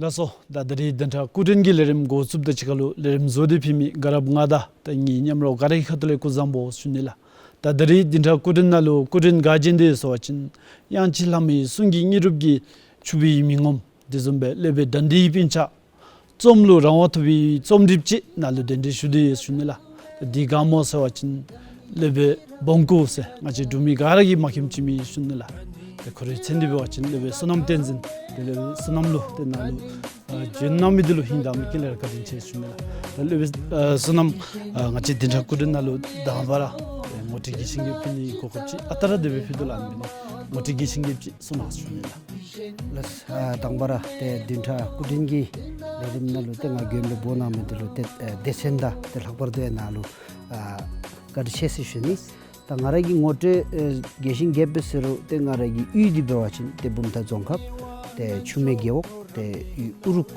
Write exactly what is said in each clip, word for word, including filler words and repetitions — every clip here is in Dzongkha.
ལགས་སོ། ད་ད་རིས་བདུན་ཕྲག་སྐུ་མགྲོན་གྱི་ལས་རིམ་འགོ་བཙུགསཔ་དང་གཅིག་ཁར་ལུ་ལས་རིམ་བཟོ་སྟེ་ཕུལ་མི་དགའ་རབ་མངའ་བདག་དང་ངེའི་མཉམ་རོགས་ག་ར་གི་ཁ་ཐུག་ལས་སྐུ་གཟུགས་བཟང་པོ་ཞུ་ནི་ལགས། ད་ད་རིས་བདུན་ཕྲག་སྐུ་མགྲོན་ནང་ལུ་སྐུ་མགྲོན་ག་ཅི་ཨིན་ཟེར་བ་ཅིན་དབྱངས་ཅན་ལྷ་མོའི་གསུང་གི་སྙན་རུབ་ཀྱིས་ཕྱུག་པའི་མི་ངོམ། དེ་བཟུམ་སྦེ་སློབ་དཔོན་དགའ་ལྡན་སྤུན་ཆ་རྩོམ་ལུ་རང་དབང་ཐོབ་པའི་རྩོམ་སྒྲིགཔ་ཅིག་ནང་ལུ་གདན་འདྲེན་ཞུ་དོ་ཡོད་ཞུ་ནི་ལགས། དེ་ག་སྨོ་ཟེར་བ་ཅིན་སློབ་དཔོན་བོང་ཀུ་ཟེར་ང་བཅས་འབྲུག་མི་ག་ར་གིས་མ་མཁྱེནམ་ཅིག་མེད་ཞུ་ནི་ལགས། ཏེ་ཁོ་རའི་མཚན་འདི་འབད་བ་ཅིན་སློབ་དཔོན་བསོད་ནམས་བསྟན་འཛིན། ཏེ་སློབ་དཔོན་བསོད་ནམས་ལུ་ཏེ་ནཱ་ལུ་ཨ་བྱོན་གནང་མི་འདི་ལུ་ཧིང་དྭངས་མའི་དཀྱིལ་ལས་ར་བཀའ་དྲིན་ཆེ་ཞུ་ནི་ལགས། ད་སློབ་དཔོན་ཨ་བསོད་ནམས་ཨ་ང་བཅས་བདུན་ཕྲག་སྐུ་མགྲོན་ནང་ལུ་དང་པ་ར་ཏེ་ངོ་སྤྲོད་དགེ་ཞིང་རྒྱས་ཕུལ་ནིའི་གོ་སྐབས་ཅིག་ཨ་རྟག་ར་དེ་སྦེ་ཕུལ་དོ་ལགས། ཨ་ནི་ངོ་སྤྲོད་དགེ་ཞིང་རྒྱས་ཅིག་གསུང་གནང་ཞུ་ནི་ལགས། ལགས། ཨ་དང་པ་ར་ཏེ་བདུན་ཕྲག་སྐུ་མགྲོན་གྱི་ལས་རིམ་ནང་ལུ་ཏེ་ང་མགོན་པོ་འབོ་གནང་མི་འདི་ལུ་ཏེ་ཨ་སྡེ་ཚན་དང་ཏེ་ལྷག་པར་དུ་ཡང་ནཱ་ལུ་ཨ་བཀའ་དྲིན་ཆེ་ཟེར་ཞུ་ནི། ད་ང་ར་གི་ངོ་སྤྲོད་ཨེ་དགེ་ཞིང་རྒྱསཔ་སྦེ་ཟེར་རུང་ཏེ་ང་ར་གི་གཡུས་འདི་འབད་བ་ཅིན་ཏེ་བུམ་ཐང་རྫོང་ཁག་ཏེ་ཆུ་སྨད་རྒེད་འོག་ཏེ་གཡུས་ཨུ་རུག་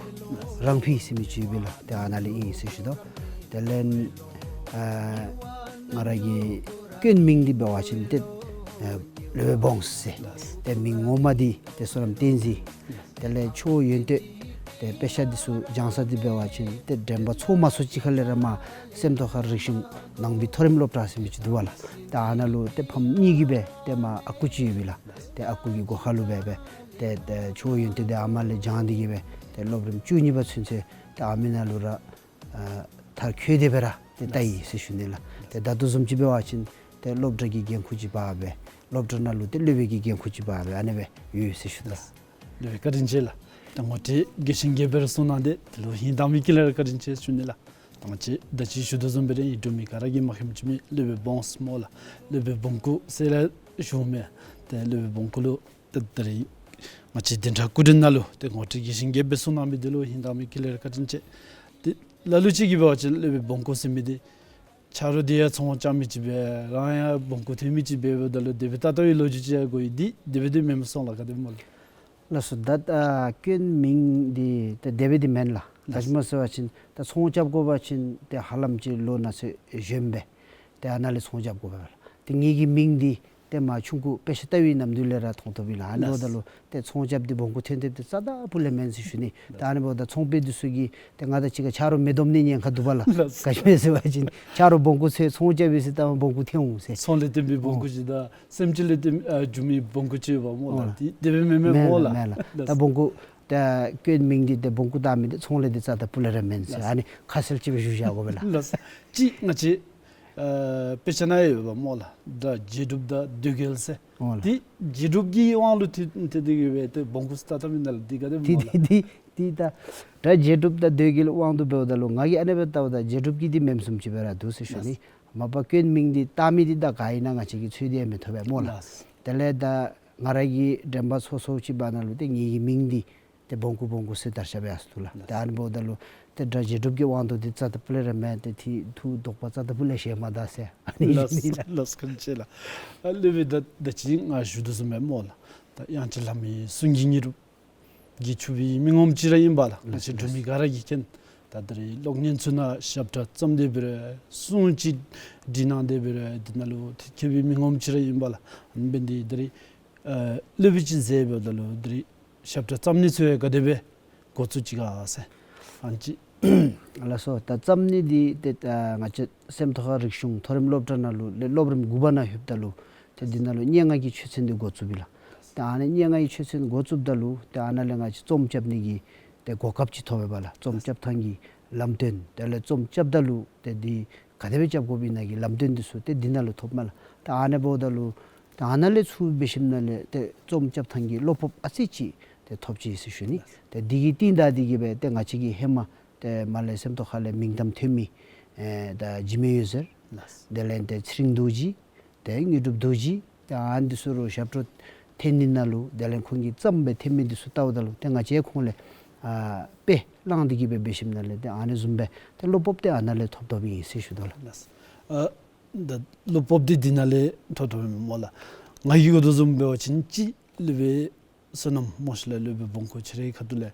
རང་ཕི་ཟེར་མི་ཅིག་ཡོད་པས་ལགས། ཏེ་ཨ་ནཱ་ལས་ཨིན་ཟེར་ཞུ་དོ། དེ་ལས་ཨ་ང་ར་གི་སྐྱོན་མིང་འདི་འབད་བ་ཅིན་ཏེ་ཨ་སློབ་དཔོན་བོང་ཀུ་ཟེར། ཏེ་མིང་ངོ་མ་འདི་ཏེ་བསོད་ནམས་བསྟན་འཛིན། དེ་ལས་ཆུ་བོ་ཡོན་ཏན་ཏེ་དཔེ་ཆ་འདི་ཚུ་སྦྱང་ས་འདི་འབད་བ་ཅིན་ཏེ་དྲན་པ་ཚོར་མ་ཚོར་ཅིག་ཁ་ལས་ར་མར་སེམས་རྟོགས་ཁ་རིག་གཞུང་ནང་པའི་མཐོ་རིམ་སློབ་གྲྭ་ཟེར་མི་ཅིག་འདུག་པ་ལགས། ཏེ་ཨ་ནཱ་ལུ་ཏེ་ཕམ་གཉིས་ཀྱིས་སྦེ་ཏེ་མར་ཨ་ཁུ་ཅིག་ཡོད་པས་ལགས། ཏེ་ཨ་ཁུ་གི་སྒོ་ཁ་ལུ་སྦེ་སྦེ་ཏེ་ཏེ་ཆུ་བོ་ཡོན་ཏན་འདི་ཨ་མ་ལས་སྦྱང་སྟེ་གིས་སྦེ་ཏེ་སློབ་རིམ་བཅུ་གཉིས་པ་ཚུན་ཚོད་ཏེ་ཨ་མི་ནང་ལུ་ར་ཨ་མཐར་འཁྱོལ་ཏེ་སྦེ་ར་ཏེ་ལྟ་ཡི་ཟེར་ཞུ་ནི་ལགས། ཏེ་ད་ལྟོ་བཟུམ་ཅིག་འབད་བ་ཅིན་ཏེ་སློབ་གྲྭ་གི་འགན་ཁུར་ཅིག་འབག་སྦེ་སློབ་གྲྭ་ནང་ལུ་ཏེ་སློབ་དཔོན་གྱི་འགན་ཁུར་ཅིག་འབག་སྦེ་ཨ་ནི་སྦེ་ཡོད་ཟེར་ཞུ་དོ། ལགས། ལགས་བཀའ་དྲིན་ཆེ་ལགས། ད་ངོ་སྤྲོད་དགེ་ཞིང་རྒྱསཔ་སྦེ་ར་གསུང་གནང་སྟེ་དེ་ལུ་ཧིང་དྭངས་མའི་དཀྱིལ་ལས་ར་བཀའ་དྲིན་ཆེ་ཞུ་ནི་ལགས། ད་ང་བཅས་ད་ཅི་ཞུ་དོ་བཟུམ་སྦེ་ར་ཨིན། འབྲུག་མི་ག་ར་གིས་མ་མཁྱེནམ་ཅིག་མེད། སློབ་དཔོན་བོང་ཀུ་སྨོ་ལགས། སློབ་དཔོན་བོང་ཀུ་ཟེར་ར་ཞུཝ་མས། ཏེ་སློབ་དཔོན་བོང་ཀུ་ལུ་ཏེ་ད་རིས་ང་བཅས་བདུན་ཕྲག་སྐུ་མགྲོན་ནང་ལུ་ཏེ་ངོ་སྤྲོད་དགེ་ཞིང་རྒྱསཔ་སྦེ་གསུང་གནང་མི་འདི་ལུ་ཧིང་དྭངས་མའི་དཀྱིལ་ལས་ར་བཀའ་དྲིན་ཆེ། ཏེ་ལ་ལུ་ཅིག་གིས་འབད་བ་ཅིན་སློབ་དཔོན་བོང་ཀུ་ཟེར་མི་འདི་ཆ་རོགས་འདི་ཡང་ཚོང་རྐྱབ་མི་ཅིག་སྦེ་རང་ཡང་བོང་ཀུ་འཐེན་མི་ཅིག་སྦེ་འབདཝ་ད་ལུ་དེ་སྦེ་ལྟ་ལྟ་བའི་ལོ་རྒྱུས་ཅིག་ཡང་གོ་ཡི། འདི་དེ་སྦེ་འདི་མེནམ་སོང་ལགས། ག་དེ་སྨོ་ལགས། ལགས་སོ། ད་ཨ་སྐྱོན་མིང་འདི་ཏེ་དེ་སྦེ་འདི་མེན་ལགས། ལགས། ག་ཅི་སྨོ་ཟེར་བ་ཅིན་ད་ཚོང་རྐྱབ་དགོ་པ་ཅིན་ཏེ་ཧ་ལམ་ཅིག་ལོ་ན་ཚོད་གཞོནམ་སྦེ་ཏེ་ཨ་ནཱ་ལས་ཚོང་རྐྱབ་དགོ་པས་ལགས། ཏེ་ངེ་གི་མིང་འདི་ཏེ་མ་ཆུང་ཀུ་དཔེ་ཆ་ལྟ་བའི་ནམ་དུས་ལས་ར་མཐོང་མཐོངམ་ཨིན་ལགས། ཨ་ནི་འབདཝ་ད་ལུ་ཏེ་ཚོང་རྐྱབ་སྟེ་བོང་ཀུ་འཐེན་འཐེནམ་འདི་རྩ་དང་སྤུ་ལས་མེན་ཟེར་ཞུ་ནི། ད་ཨ་ནི་འབདཝ་ད་ཚོང་པ་འདི་ཚུ་གིས་ཏེ་ང་དང་གཅིག་ཁར་ཆ་རོགས་མི་སྡོམ་ནི་ཉེན་ཁ་འདུག་པ་ལགས། ལགས། ག་ཅི་སྨོ་ཟེར་བ་ཅིན་ཆ་རོགས་བོང་ཀུ་འཚོལ་ཚོང་རྐྱབ་ཡི་ཟེར་ལྟ་བུ་བོང་ཀུ་འཐེན་འོང་ཟེར། ཚོང་ལས་བརྟེན་པའི་བོང་ཀུ་ཅིག་དང་སེམས་ཅན་ལས་བརྟེན་ཨ་རྒྱུ་མའི་བོང་ཀུ་ཅིག་ཡོདཔ་སྨོ་ལགས། འོ་ལགས། དེ་དེ་སྦེ་མེན་མས་སྨོ་ལགས། མེན་ལགས། ད་ལགས། བོང་ཀུ་ད་སྐྱོན་མིང་འདི་ཏེ་བོང་ཀུ་བཏགས་མི་འདི་ཚོང་ལས་འདི་རྩ་དང་སྤུ་ལས་ར་མེན་ཟེར། ལགས། ཨ་ནི་ཁ་གསལ་ཅིག་སྦེ་ཞུ་བཞག་དགོ་པས་ལགས། ལགས། ཅིག་ང་བཅས་ཨ་དཔེ་ཆ་ནང་ཡོདཔ་སྨོ་ལགས། སྒྲ་བྱེད་སྒྲུབ་དང་དོད་རྒྱལ་ཟེར། འོ་ལགས། ཏེ་བྱེད་སྒྲུབ་ཀྱི་དབང་ལུ་ཏེ་ཏེ་དེ་གིས་སྦེ་ཏེ་བོང་ཀུ་ཟེར་བཏགས་བཏགསཔ་ཨིན་ན་ལགས། འདི་ག་དེ་སྨོ་ལགས། ཏེ་ཏེ་ད་སྒྲ་བྱེད་སྒྲུབ་དང་དོད་རྒྱལ་དབང་དུ་འབདཝ་ད་ལུ་ང་གིས་ཨ་ནི་སྦེ་བལྟཝ་ད་བྱེད་སྒྲུབ་ཀྱི་འདི་མེནམ་བཟུམ་ཅིག་སྦེ་ར་འདུག་ཟེར་ཞུ་ནི། ལགས། མ་པ་སྐྱོན་མིང་འདི་བཏགས་མི་འདི་ད་ག་ཨིན་ན་ང་བཅས་ཀྱིས་འཚོལ་ཏེ་ཡང་མི་ཐོབ་པས་སྨོ་ལགས། ལགས། དེ་ལས་ད་ང་ར་གི་དྲན་པ་ཚོར་ཚོརཝ་ཅིག་འབད་ན་ལུ་ཏེ་ངེ་གི་མིང་འདི་ཏེ་བོང་ཀུ་བོང་ཀུ་ཟེར་དར་ཁྱབ་ཡར་སོ་ནུག་ལགས། ལགས། ཏེ་ཨ་ནི་འབདཝ་ད་ལུ་ཏེ་སྒྲ་བྱེད་སྒྲུབ་ཀྱི་དབང་དུ་འདི་རྩ་དང་སྤུ་ལས་ར་མེན། ཏེ་ཏེ་ཐུགས་དོགས་པ་རྩ་དང་སྤུ་ལས་བཞེས་མ་ད་ཟེར། ཨ་ནི་ལགས་ལགས། བཀའ་དྲིན་ཆེ་ལགས། ཨ་སློབ་དཔོན་ད་ད་ཅི་ང་ཞུ་དོ་བཟུམ་སྦེ་སྨོ་ལགས། ད་དབྱངས་ཅན་ལྷ་མོའི་གསུང་གི་སྙན་རུབ་ཀྱིས་ཕྱུག་པའི་མི་ངོམ་ཅིག་ར་ཨིན་པས་ལགས། ང་བཅས་འབྲུག་མི་ག་ར་གིས་མཁྱེན། ད་ད་རིས་གློག་བརྙན་ཚུ་ནང་ཞབས་ཁྲ་བརྩམས་ཏེ་འབད་རུང་གསུང་ཅིག་བྲིས་གནང་སྟེ་འབད་རུང་འདི་ནང་ལུ་ཏེ་མཁས་པའི་མི་ངོམ་ཅིག་ར་ཨིན་པས་ལགས། ཨ་ནི་འབད་ནི་འདི་ད་རིས་ཨ་སློབ་དཔོན་ཅིག་མཛད་འབདཝ་ད་ལུ་ད་རིས་ཞབས་ཁྲ་བརྩམ་ནི་ཚུ་ཡང་ག་དེ་སྦེ་འགོ་བཙུགས་ཅི་ག་ཟེར། ཨ་ནི་ཅིག། ལགས་སོ། ད་བརྩམ་ནི་འདི་ཏེ་ཨ་ང་བཅས་སེམས་རྟོགས་ཁ་རིག་གཞུང་མཐོ་རིམ་སློབ་གྲྭ་ནང་ལུ་ལས་སློབ་རིམ་དགུ་པ་ནང་ལྷོདཔ་ད་ལུ་ཏེ་འདི་ནང་ལུ་སྙན་ངག་གི་ཆོས་ཚན་འདི་འགོ་བཙུགས་པས་ལགས། ཏེ་ཨ་ནི་སྙན་ངག་གི་ཆོས་ཚན་འགོ་བཙུགསཔ་ད་ལུ་ཏེ་ཨ་ནཱ་ལས་ང་བཅས་རྩོམ་རྐྱབ་ནི་གི་ཏེ་གོ་སྐབས་ཅིག་ཐོབ་པས་ལགས། རྩོམ་རྐྱབ་ཐངས་ཀྱི་ལམ་སྟོན་དེ་ལས་རྩོམ་རྐྱབ་ད་ལུ་ཏེ་འདི་ག་དེ་སྦེ་རྐྱབ་དགོཔ་ཨིན་ན་གི་ལམ་སྟོན་འདི་ཚུ་ཏེ་འདི་ནང་ལུ་ཐོབ་མས་ལགས། ཏེ་ཨ་ནི་འབདཝ་ད་ལུ་ཏེ་ཨ་ནཱ་ལས་ཚུར་འབད་ཞིནམ་ལས་ཏེ་རྩོམ་རྐྱབ་ཐངས་ཀྱི་བློ་སྤོབས་ཨ་ཙི་ཅིག་ཏེ་ཐོབ་ཅི་ཟེར་ཞུ་ནི། ཏེ་འདི་གི་རྟིང་བདའ་སྟེ་གིས་སྦེ་ཏེ་ང་བཅས་ཀྱི་ཧེ་མ་ཏེ་མར་ལས་སེམས་རྟོགས་ཁ་ལས་མིང་གཏམ་ཐོན་མི་ཨེ་ད་འཇིགས་མེད་འོད་ཟེར། ལགས། དེ་ལས་ཏེ་ཚེ་རིང་རྡོ་རྗེ། ཏེ་དངོས་གྲུབ་རྡོ་རྗེ། ཏེ་ཨ་ནི་འདི་ཚུ་རུང་ཞབས་བྲོ་འཐེན་ནི་ནང་ལུ་དེ་ལས་ཁོང་གིས་བརྩམས་སྦེ་འཐེན་མི་འདི་ཚུ་བལྟཝ་ད་ལུ་ཏེ་ང་བཅས་ཁོང་ལས་ཨ་དཔེ་བླངས་ཏེ་གིས་སྦེ་འབད་ཞིནམ་ལས་ཏེ་ཨ་ནི་བཟུམ་སྦེ་ཏེ་བློ་སྤོབས་འདི་ཨ་ནཱ་ལས་ཐོབ་ཐོབཔ་ཨིན་ཟེར་ཞུ་དོ་ལགས། ལགས། ཨ་ད་བློ་སྤོབས་འདི་འདི་ནང་ལས་ཐོབ་ཐོབཔ་ཨིན་སྨོ་ལགས། ང་གིས་གོ་དོ་བཟུམ་འབད་བ་ཅིན་ཅིག་སློབ་དཔོན་བསོད་ནམས་མོ་ཤེ་ལ་སློབ་དཔོན་བོང་ཀུ་ཁྱེད་རའི་ཁ་ཐུག་ལས་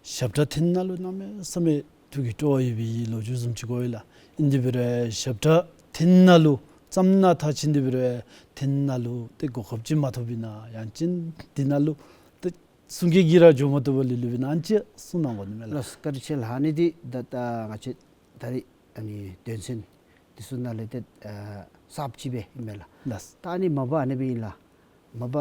ཞབས་ཁྲ་འཐེན་ནི་ནང་ལུ་གནམ་མེད་ས་མེད་ཐུགས་ཀྱི་སྤྲོ་བ་ཡོད་པའི་ལོ་རྒྱུས་བཟུམ་ཅིག་གོ་ཡི་ལགས། ཨིན་དེ་འབད་རུང་ཞབས་ཁྲ་འཐེན་ནི་ནང་ལུ་བརྩམ་ནི་ནང་མཐར་ཕྱིན་དེ་འབད་རུང་འཐེན་ནི་ནང་ལུ་ཏེ་གོ་སྐབས་ཅིག་མ་ཐོབ་པས་ན་ཡང་ཅིན་འདི་ནང་ལུ་ཏེ་ གསུང་སྐད་ཀྱིས་ར་འགྱོ་མ་བཏུབ་པ་ལས་སློབ་དཔོན་ཨ་ནི་ཅིག་གསུང་གནང་དགོ་ནི་མས་ལགས། ལགས་སོ། བཀའ་དྲིན་ཆེ་ལགས། ཨ་ནི་འདི་ད་ལྟོ་ང་བཅས་ད་རིས་ཨ་ནི་དོན་ཚན་འདི་ཚུ་ནང་ལས་ཏེ་ཨ་གསརཔ་ཅིག་སྦེ་ཨིན་མས་ལགས། ལགས་སོ། ད་ཨ་ནི་མ་པ་ཨ་ནི་སྦེ་ཨིན་ལགས། མ་པ་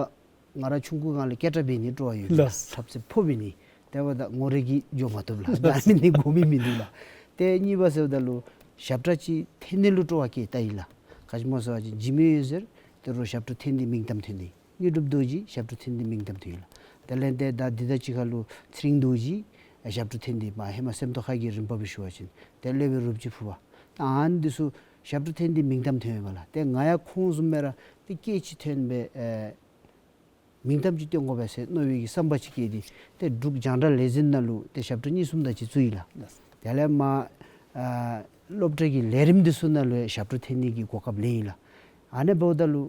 ང་ར་ཆུང་ཀུ་སྒང་ལས་སྐད་གྲགས་འབད་ནི་སྤྲོ་བ་ཡོད་ལགས། ལགས་སོ། འཁྲབ་རྩེདཔ་འབད་ནི། དེ་འབདཝ་ད་ངོ་རེ་གིས་འགྱོ་མ་བཏུབ་ལགས། ད་ཨ་ནི་ནི་དགོ་མི་མིན་འདུག་ལགས། ཏེ་གཉིས་པ་ཟེརཝ་ད་ལུ་ཞབས་ཁྲ་ཅིག་འཐེན་ནི་ལུ་སྤྲོ་བ་སྐྱེ་ད་ཡི་ལགས། ག་ཅི་སྨོ་ཟེར་བ་ཅིན་འཇིགས་མེད་འོད་ཟེར་དེ་རུ་ཞབས་ཁྲ་འཐེན་ནི་མིང་གཏམ་འཐེན་ནི། དངོས་གྲུབ་རྡོ་རྗེ་ཞབས་ཁྲ་འཐེན་ནི་མིང་གཏམ་འཐེན་ཡི་ལགས། དེ་ལས་ཏེ་ད་འདི་དང་གཅིག་ཁར་ལུ་ཚེ་རིང་རྡོ་རྗེ་ཞབས་ཁྲ་འཐེན་ཏེ་མ་ཧེ་མ་སེམས་རྟོགས་ཁ་གི་རིམ་པ་སྦེ་ཞུ་བ་ཅིན་ཏེ་སློབ་དཔོན་རུབ་ཅིག་ཕུར་པ། ད་ཨ་ནི་འདི་ཚུ་ཞབས་ཁྲ་འཐེན་ཏེ་མིང་གཏམ་འཐེན་ཡོདཔ་ལགས། ཏེ་ང་ཡང་ཁོང་བཟུམ་སྦེ་ར་ཏེ་སྐད་ཅིག་འཐེན་སྦེ་ཨེ་མིང་གཏམ་ཅིག་འཐེན་དགོ་པས་ཟེར་མནོ་བའི་གི་བསམ་པ་ཅིག་སྐྱེས་ཏེ་ཏེ་འབྲུག་རྒྱང་བསྒྲགས་ལས་འཛིན་ནང་ལུ་ཏེ་ཞབས་ཁྲ་གཉིས་གསུམ་དེ་ཅིག་བཙུགས་ཡི་ལགས། ལགས། དེ་ལས་མ་ཨ་སློབ་གྲྭ་གི་ལས་རིམ་འདི་ཚུ་ནང་ལུ་ཡང་ཞབས་ཁྲ་འཐེན་ནི་གི་གོ་སྐབས་ལེན་ཡི་ལགས། ཨ་ནི་འབདཝ་ད་ལུ་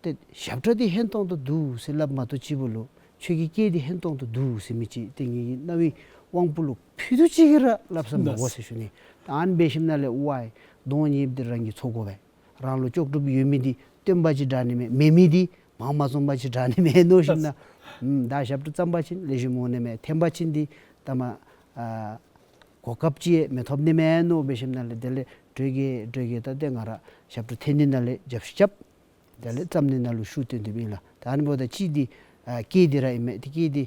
ཏེ་ཞབས་ཁྲ་འདི་ཧན་ཏོང་ཏོ་འདུག་ཟེར་སླབ་མ་གཏོགས་ཅིག་འབདཝ་ལུ་ཁྱོད་ཀྱི་སྐད་འདི་ཧན་ཏོང་ཏོ་འདུག་ཟེར་མི་ཅིག་ཏེ་ངེ་གི་རྣ་བའི་དབང་པོ་ལུ་ཕུད་རྡོག་ཅིག་གིས་ར་སླབ་ས་མི་དགོ་ཟེར་ཞུ་ནི། ད་ཨ་ནི་འབད་ཞིནམ་ལས་ཝའི་གདོང་གཉིས་འདི་རང་གིས་འཚོ་དགོ་པས། རང་ལུ་ལྕོགས་གྲུབ་ཡོད་མི་འདི་སྟོན་པ་ཅིག་དྲག་ནི་མས། མེད་མི་འདི་མང་མ་བཙོང་པ་ཅིག་དྲག་ནི་མས་མནོ་ཞིནམ་ལས། ཨུམ་ད་ཞབས་ཁྲ་བརྩམས་པ་ཅིན་ལེགས་ཤོམ་འོང་ནི་མས། འཐེན་པ་ཅིན་འདི་ད་མ་ཨ་གོ་སྐབས་ཅིག་མི་ཐོབ་ནི་མས་མནོ་འབད་ཞིནམ་ལས་དེ་ལས་འགྱོ་གེ་འགྱོ་གེ་ད་ཏེ་ང་ར་ཞབས་ཁྲ་འཐེན་ནི་ནང་ལས་རྒྱབ་ཤུགས་རྐྱབ། དེ་ལས་བརྩམ་ནི་ནང་ལུ་ཤུགས་བཏོན་ཏེ་སྦེ་ཨིན་ལགས། ད་ཨ་ནི་འབདཝ་ད་གཅིག་འདི་ཨ་སྐད་འདི་ར་ཨིན་མས། ཏེ་སྐད་འདི་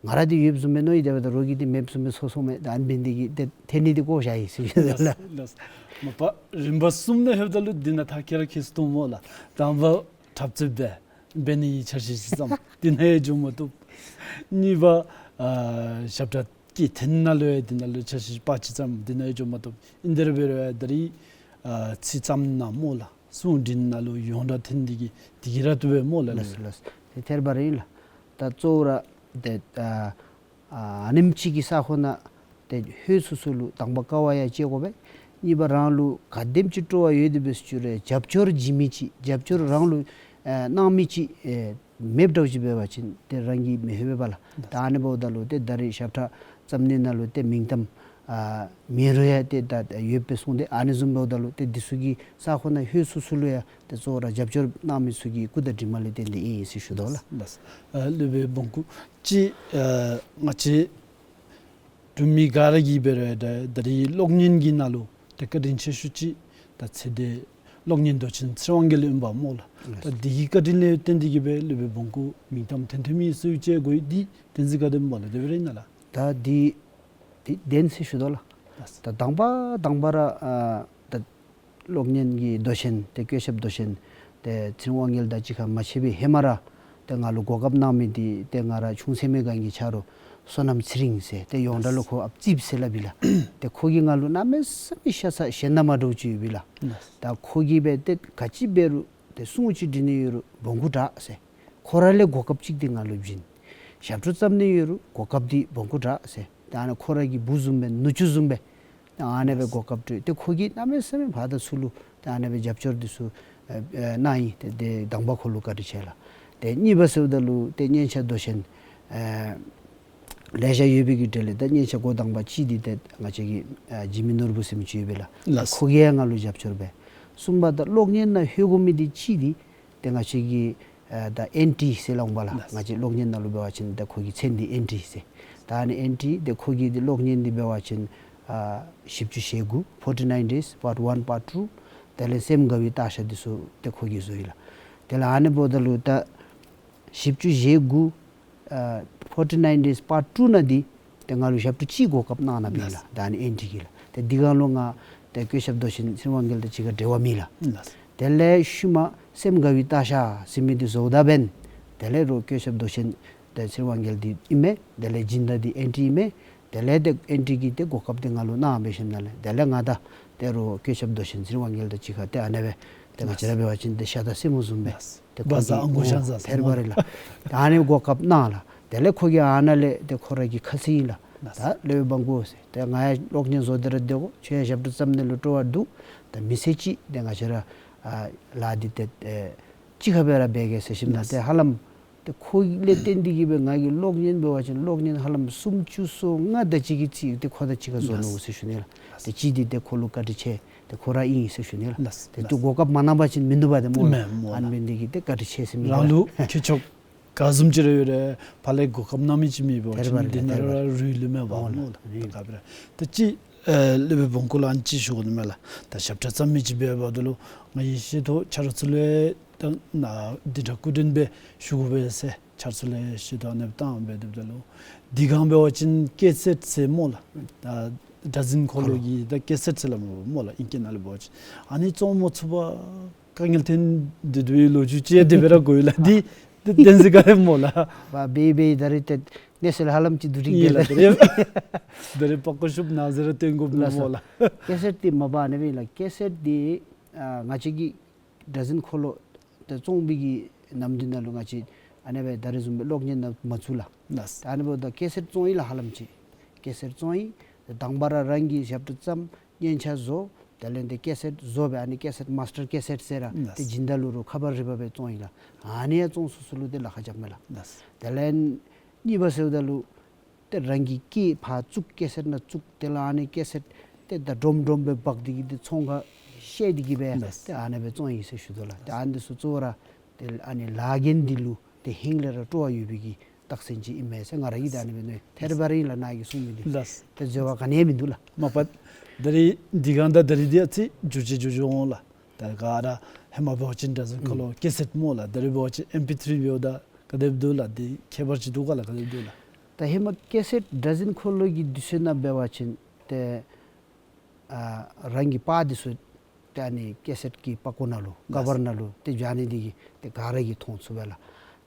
ང་ར་འདི་ཡོདཔ་བཟུམ་སྦེ་མནོ་ཡི། དེ་འབདཝ་ད་རོགས་ཀྱིས་འདི་མེདཔ་བཟུམ་སྦེ་ཚོར་སོང་མས། ད་ཨ་ནི་འབད་ནི་འདི་གིས་ཏེ་འཐེན་ནི་འདི་བཀོ་བཞག་ཡི་ཟེར་ཞུ་ནི་ལགས། ལགས། མ་པ་རིམ་པ་གསུམ་ནང་ལྷོདཔ་ད་ལུ་འདི་ནང་ཐག་ཁྱེད་ར་མཁྱེན་སོང་སྨོ་ལགས། དང་པ་འཁྲབ་རྩེདཔ་འབད་ནི་འཆར་གཞི་ཅིག་བརྩམས། འདི་ནང་ཡང་འགྱོ་མ་བཏུབ། གཉིས་པ་ཨ་ཞབས་ཁྲ་སྐད་འཐེན་ནི་ལུ་ཡང་འདི་ནང་ལུ་འཆར་གཞི་ཕར་ཅིག་བརྩམས། འདི་ནང་ཡང་འགྱོ་མ་བཏུབ། ཨིན་དེ་ར་འབད་རུང་ད་རིས་ཨ་ཚིག་བརྩམ་ནི་ནང་སྨོ་ལགས། གསུང་འཕྲིན་ནང་ལུ་ཡོངས་གྲགས་འཐོན་ནི་འདི་གིས་འདི་གིས་ར་བཏུབ་པས་སྨོ་ལགས། ལགས་སོ་ལགས་སོ། ཏེ་ཐད་རི་བ་རི་ཨིན་ལགས། ད་གཙོ་བོ་ར་ཏེ་ཨ་ཨ་ནེམ་ཅིག་གི་ས་ཁོངས་ནང་ཏེ་ལྷོད་སུ་སུ་ལུ་དང་པ་དཀའ་བ་ཡང་སྤྱད་དགོ་པས། གཉིས་པ་རང་ལུ་ག་དེམ་ཅིག་སྤྲོ་བ་ཡོད་དེ་འབད་ཟེར་ཅི་རུང་རྒྱབ་སྐྱོར་བྱིན་མི་ཅིག་རྒྱབ་སྐྱོར་རང་ལུ་ཨ་གནང་མི་ཅིག་ཨེ་མེདཔ་འདྲཝ་ཅིག་འབད་བ་ཅིན་ཏེ་རང་གིས་མི་ལྷོད་པས་ལགས། ད་ཨ་ནི་འབདཝ་ད་ལུ་ཏེ་ད་རིས་ཞབས་ཁྲ་བརྩམ་ནི་ནང་ལུ་ཏེ་མིང་གཏམ་ཨ་མེད་རུང་ཡང་ཏེ་ད་ཡོདཔ་སྦེ་གསུངས་ཏེ། ཨ་ནི་བཟུམ་འབདཝ་ད་ལུ་ཏེ་འདི་ཚུ་གི་ས་ཁོངས་ནང་ལྷོད་སུ་སུ་ལུ་ཡང་ཏེ་གཙོ་བོ་ར་རྒྱབ་སྐྱོར་གནང་མི་ཚུ་གི་སྐུ་དང་གྲིབ་མ་ལས་བརྟེན་ཏེ་ཨིན་ཟེར་ཞུ་དོ་ལགས། ལགས། ཨ་སློབ་དཔོན་འབོང་སྐུ་ཅིག་ཨ་ང་བཅས་འབྲུག་མི་ག་ར་གིས་འབད་རུང་ད་ད་རིས་གློག་བརྙན་གྱི་ནང་ལུ་ཏེ་བཀའ་དྲིན་ཆེ་ཤོས་ཅིག་ད་ཚེ་འདས་གློག་བརྙན་མདོ་ཆེན་ཚེ་རིང་དབང་རྒྱལ་ཨིན་པས་སྨོ་ལགས། ད་འདི་གི་བཀའ་དྲིན་ལས་བརྟེན་ཏེ་གིས་སྦེ་སློབ་དཔོན་འབོང་སྐུ་མིང་གཏམ་འཐེན་ཐོན་མི་ཟེར་བཅས་དགོ་ཡི། འདི་བདེན་ཟེར་ག་དེ་སྨོ་ལགས། དེ་སྦེ་ར་ཨིན་ན་ལགས། ད་འདི་འདི་བདེན་ཟེར་ཞུ་དོ་ལགས། ལགས། ད་དང་པ་དང་པ་ར་ཨ་ད་གློག་བརྙན་གྱི་མདོ་ཆེན་ཏེ་བཀོད་ཁྱབ་མདོ་ཆེན་ཏེ་ཚེ་རིང་དབང་རྒྱལ་དང་གཅིག་ཁར་མ་ཕྱད་པའི་ཧེ་མ་ར་ཏེ་ང་ལུ་གོ་སྐབས་གནང་མི་འདི་ཏེ་ང་ར་ཆུང་ཚད་མའི་སྒང་གི་ཆ་རོགས་བསོད་ནམས་ཚེ་རིང་ཟེར་ཏེ་ཡོངས་གྲགས་ལུ་ཁོ་ཨཔ་རྩིསཔ་ཟེར་སླབ་ཨིན་ལགས། ཏེ་ཁོ་གིས་ང་ལུ་གནམ་མེད་ས་མེད་ཤ་ཚ་ཞེད་སྣང་མ་འདྲཝ་ཅིག་ཡོད་པས་ལགས། ད་ཁོ་གིས་སྦེ་ཏེ་ག་ཅི་འབད་རུང་ཏེ་སྲུང་ཅིག་འབྲི་ནི་ཡོད་རུང་འབོང་སྐུ་དྲག་ཟེར། ཁོ་ར་ལས་གོ་སྐབས་ཅིག་འདི་ང་ལུ་བྱིན། ཞབས་བྲོ་བརྩམ་ནི་ཡོད་རུང་གོ་སྐབས་འདི་འབོང་སྐུ་དྲག་ཟེར། ད་ཨ་ནི་ཁོ་ར་གི་བུ་བཟུམ་སྦེ་ནུ་གཅུང་བཟུམ་སྦེ་ད་ཨ་ནི་སྦེ་གོ་སྐབས་སྤྲོད། ཏེ་ཁོ་གིས་གནམ་མེད་ས་མེད་ཕར་དང་ཚུར་ལུ་ད་ཨ་ནི་སྦེ་རྒྱབ་སྐྱོར་འདི་ཚུ་ཨ་ཨ་གནང་ཡི། ཏེ་ཏེ་དང་པ་ཁོ་ལུ་བཀའ་དྲིན་ཆེ་ལགས། ཏེ་གཉིས་པ་ཟེརཝ་ད་ལུ་ཏེ་སྙན་ཆ་མདོ་ཆེན་ཨ་ལེ་ཤ་ཡོད་པའི་གི་གྲས་ལས་ད་སྙན་ཆ་འགོ་དང་པ་གཅིག་འདི་ཏེ་ང་བཅས་ཀྱི་ཨ་འཇིགས་མེད་ནོར་བུ་ཟེར་མི་ཅིག་ཡོད་པས་ལགས། ལགས། ཁོ་གིས་ཡང་ང་ལུ་རྒྱབ་སྐྱོར་འབད། གསུམ་པ་ད་གློག་བརྙན་ནང་ལྷོད་དགོ་མི་འདི་གཅིག་འདི་ཏེ་ང་བཅས་ཀྱི་ཨ་ད་ཨེན་ཊི་ཟེར་སླབ་འོང་པ་ལགས། ལགས། ང་བཅས་གློག་བརྙན་ནང་ལུ་འབད་བ་ཅིན་ད་ཁོ་གི་མཚན་འདི་ཨེན་ཊི་ཟེར། ད་ཨ་ནི་ཨེན་ཊི་ཏེ་ཁོ་གི་འདི་གློག་བརྙན་འདི་འབད་བ་ཅིན་ཨ་བཞི་བཅུ་ཞེ་དགུ་forty nine days part one part two དེ་ལས་སེམས་དགའ་བའི་བརྟག་བྱ་འདི་ཚུ་ཏེ་ཁོ་གིས་བཟོ་ཡི་ལགས། དེ་ལས་ཨ་ནི་འབདཝ་ད་ལུ་ད་བཞི་བཅུ་ཞེ་དགུ་ཨ་forty nine days part two ནང་འདི་ཏེ་ང་ལུ་ཞབས་བྲོ་གཅིག་གོ་སྐབས་གནང་གནངམ་ཨིན་ལགས། ད་ཨ་ནི་ཨེན་ཊི་གིས་ལགས། ཏེ་འདི་སྒང་ལུ་ང་ཏེ་བཀོད་ཁྱབ་མདོ་ཆེན་ཚེ་རིང་དབང་རྒྱལ་དང་གཅིག་ཁར་འབྲེལ་བ་མེད་ལགས། ལགས། དེ་ལས་ཤུལ་མ་སེམས་དགའ་བའི་བརྟག་བྱ་ཟེར་མི་འདི་བཟོཝ་ད་འབདན་དེ་ལས་རོགས་བཀོད་ཁྱབ་མདོ་ཆེན་ཏེ་ཚེ་རིང་དབང་རྒྱལ་འདི་ཨིན་མས། དེ་ལས་སྦྱིན་བདག་འདི་ཨེན་ཊི་ཨིན་མས། དེ་ལས་ཏེ་ཨེན་ཊི་གིས་ཏེ་གོ་སྐབས་འདི་ང་ལུ་གནང་འབད་ཞིནམ་ལས་དེ་ལས་ང་ད་ཏེ་རོགས་བཀོད་ཁྱབ་མདོ་ཆེན་ཚེ་རིང་དབང་རྒྱལ་དང་གཅིག་ཁར་ཏེ་ཨ་ནི་སྦེ་ཏེ་ང་བཅས་ར་འབད་བ་ཅིན་ཏེ་ཤ་དང་སེན་མོ་བཟུམ་སྦེ་ཏེ་ཁོ་གིས་ཨ་ཐེར་བ་རེ་ལགས། ད་ཨ་ནི་གོ་སྐབས་གནང་ལགས། དེ་ལས་ཁོ་གིས་ཨ་ནཱ་ལས་ཏེ་ཁོ་ར་གི་ཁ་ཚིག་ཨིན་ལགས། ད་སློབ་དཔོན་འབོང་སྐུ་ཟེར་ཏེ་ང་ཡང་གློག་བརྙན་བཟོ་སྟེ་ར་སྡོད་དགོ། ཁྱོད་ཡང་ཞབས་བྲོ་བརྩམ་ནི་ལུ་སྤྲོ་བ་འདུག། ད་མི་ཚེ་གཅིག་ཏེ་ང་བཅས་ར་ཨ་ལཱ་འདི་ཏེ་ཨེ་གཅིག་ཁར་སྦེ་ར་འབད་གེ་ཟེར་ཞིནམ་ལས་ཏེ་ཧ་ལམ་ཏེ་ཁོ་ལས་བརྟེན་ཏེ་གིས་སྦེ་ང་གིས་གློག་བརྙན་འབད་བ་ཅིན་གློག་བརྙན་ཧ་ལམ་སུམ་ཅུ་སོ་ལྔ་དེ་ཅིག་གི་རྩིས་ཏེ་ཁོ་དང་གཅིག་ཁར་བཟོ་ནུག་ཟེར་ཞུ་ནི་ལགས། ཏེ་གཅིག་འདི་ཏེ་ཁོ་ལུ་བཀའ་དྲིན་ཆེ་ཏེ་ཁོ་ར་ཨིན་ཟེར་ཞུ་ནི་ལགས། ཏེ་ཏེ་གོ་སྐབས་མ་གནང་པ་ཅིན་མིན་འདུག་པ་ཏེ་སྨོ་ལགས། ཨ་ནི་འབད་ནི་འདི་གིས་ཏེ་བཀའ་དྲིན་ཆེ་ཟེར་མི་རང་ལུ་ཁྱད་ཆོས་ ག་བཟུམ་ཅིག་ར་ཡོད་རུང་ཕར་ལས་གོ་སྐབས་གནང་མི་ཅིག་མེད་པ་ཅིན་དེ་ནང་ར་རུལ་ལུས་མས་པ་སྨོ་ལགས། ད་ག་སྦེ་ར་ད་ཅི་ཨེ་སློབ་དཔོན་བོང་ཀུ་ལུ་ཨ་ནི་ཅིག་ཞུ་དགོ་ནི་མས་ལགས། ད་ཞབས་ཁྲ་རྩོམ་མི་ཅིག་འབད་བ་ད་ལུ་ང་གིས་ཤེས་དོ་ཆ་རོགས་ཚུ་ལུ་ད་ནཱ་འདི་འདྲ་སྐུ་མགྲོན་སྦེ་ཞུ་དགོ་པས་ཟེར་ཆ་རོགས་ཚུ་ལུ་ཤེས་དོ་ཨ་ནི་བཏང་སྦེ་སྡོདཔ་ད་ལུ་དེ་སྒང་འབད་བ་ཅིན་ཀེ་སེཊ་ཟེར་སྨོ་ལགས། ད་སྒྲ་འཛིན་འཁོར་ལོ་གི་ད་ཀེ་སེཊ་ཟེར་སླབ་མས་པ་སྨོ་ལགས། ཨིང་སྐད་ནང་ལུ་འབད་བ་ཅིན་ཨ་ནི་བཙོང་མ་ཚུགས་པར་དཀའ་ངལ་ཐོན་ཏེ་སྡོད་པའི་ལོ་རྒྱུས་ཅིག་ཡང་དེ་སྦེ་ར་གོ་ཡི་ལགས། འདི་འདི་བདེན་ཟེར་ག་ཡང་སྨོ་ལགས། བ་སྦེ་སྦེ་ད་རེས་ཏེ་གནས་ཚུལ་ཧ་ལམ་ཅིག་བསྡུ་སྟེ་ཨིན་ལགས། ད་རེས་ད་རེས་པགས་ཀོ་ཤུབས་ནང་ཟེར་ར་སྟོན་དགོཔ་ལགས་སྨོ་ལགས། ཀེ་སེཊ་འདི་མ་པ་ཨ་ནི་སྦེ་ལགས། ཀེ་སེཊ་འདི་ཨ་ང་བཅས་ཀྱི་སྒྲ་འཛིན་འཁོར་ལོ་ཏེ་བཙོང་པའི་གི་ནམ་དུས་ནང་ལུ་ང་བཅས་ཨ་ནི་སྦེ་ད་རེས་བཟུམ་སྦེ་གློག་བརྙན་ནང་མ་བཙུགས་ལགས། ལགས། ད་ཨ་ནི་འབདཝ་ད་ཀེ་སེཊ་བཙོང་ཡི་ལགས། ཧ་ལམ་ཅིག་ཀེ་སེཊ་བཙོང་ཡི། ཏེ་དང་པ་ར་རང་གིས་ཞབས་ཁྲ་བརྩམས་སྙན་ཆ་བཟོ། དེ་ལས་ཏེ་ཀེ་སེཊ་བཟོ་སྦེ་ཨ་ནི་ཀེ་སེཊ་མཱས་ཊར་ཀེ་སེཊ་ཟེར་ར་ལགས། ཏེ་སྦྱིན་བདག་ལུ་རུང་ཁ་པར་རིག་པ་སྦེ་བཙོང་ཡི་ལགས། ཨ་ནི་ཡང་བཙོང་ཚུགས་ཚུགས་ལུ་ཏེ་ལཱ་ཁག་རྐྱབ་མས་ལགས། ལགས། དེ་ལས་གཉིས་པ་ཟེརཝ་ད་ལུ་ཏེ་རང་གིས་སྐད་ཕར་བཙུགས་ཀེ་སེཊ་ནང་བཙུགས། དེ་ལས་ཨ་ནི་ཀེ་སེཊ་ཏེ་ད་སྒྲོམ་སྒྲོམ་སྦེ་འབག་སྟེ་གིས་ཏེ་ཚོང་ཁར་བཤལ་ཏེ་གིས་སྦེ་ལགས། ཏེ་ཨ་ནི་སྦེ་བཙོང་ཡི་ཟེར་ཞུ་དོ་ལགས། ཏེ་ཨ་ནི་འདི་ཚུ་གཙོ་བོ་ར་ཏེ་ཨ་ནི་ལཱ་འགན་འདི་ལུ་ཏེ་ཧིང་ལས་ར་སྤྲོ་བ་ཡོད་པའི་གི་རྟགས་མཚན་ཅིག་ཨིན་མས་ཟེར་ང་ར་གིས་ད་ཨ་ནི་སྦེ་མནོ་ཡི། ཐད་རི་བ་རི་ཨིན་ལགས་ནཱ་གིས་གསུངས་མི་འདི། ལགས། ཏེ་འཛོལ་བ་ག་ནི་ཡང་མིན་འདུག་ལགས། མ་པ་ད་རེས་འདི་སྒང་དང་ད་རེས་འདི་ཨ་ཙི་འགྱུར་བཅོས་འགྱུར་བཅོས་འོང་ལགས། ད་ག་ར་ཧེ་མ་འབད་བ་ཅིན་སྒྲ་འཛིན་འཁོར་ལོ་ཨུམ་ཀེ་སེཊ་སྨོ་ལགས། ད་རེས་འབད་བ་ཅིན་ཨེམ་པི་ཐི་རི་འབདཝ་ད་ག་དེ་སྦེ་འདུག་ལགས། འདི་ཁྱད་པར་ཅིག་འདུག་ག་ལགས། ག་དེ་སྦེ་འདུག་ལགས། ད་ཧེ་མ་ཀེ་སེཊ་སྒྲ་འཛིན་འཁོར་ལོ་གི་དུས་ཚོད་ནང་འབད་བ་ཅིན་ཏེ་ཨ་རང་གི་པར་འདི་ཚུ་ཏེ་ཨ་ནི་ཀེ་སེཊ་ཀྱི་པགས་ཀོ་ནང་ལུ་ཀ་བར་ནང་ལུ་ཏེ་སྦྱར་ནི་འདི་གིས་ཏེ་ག་ར་གིས་མཐོང་ཚུགས་པས་ལགས།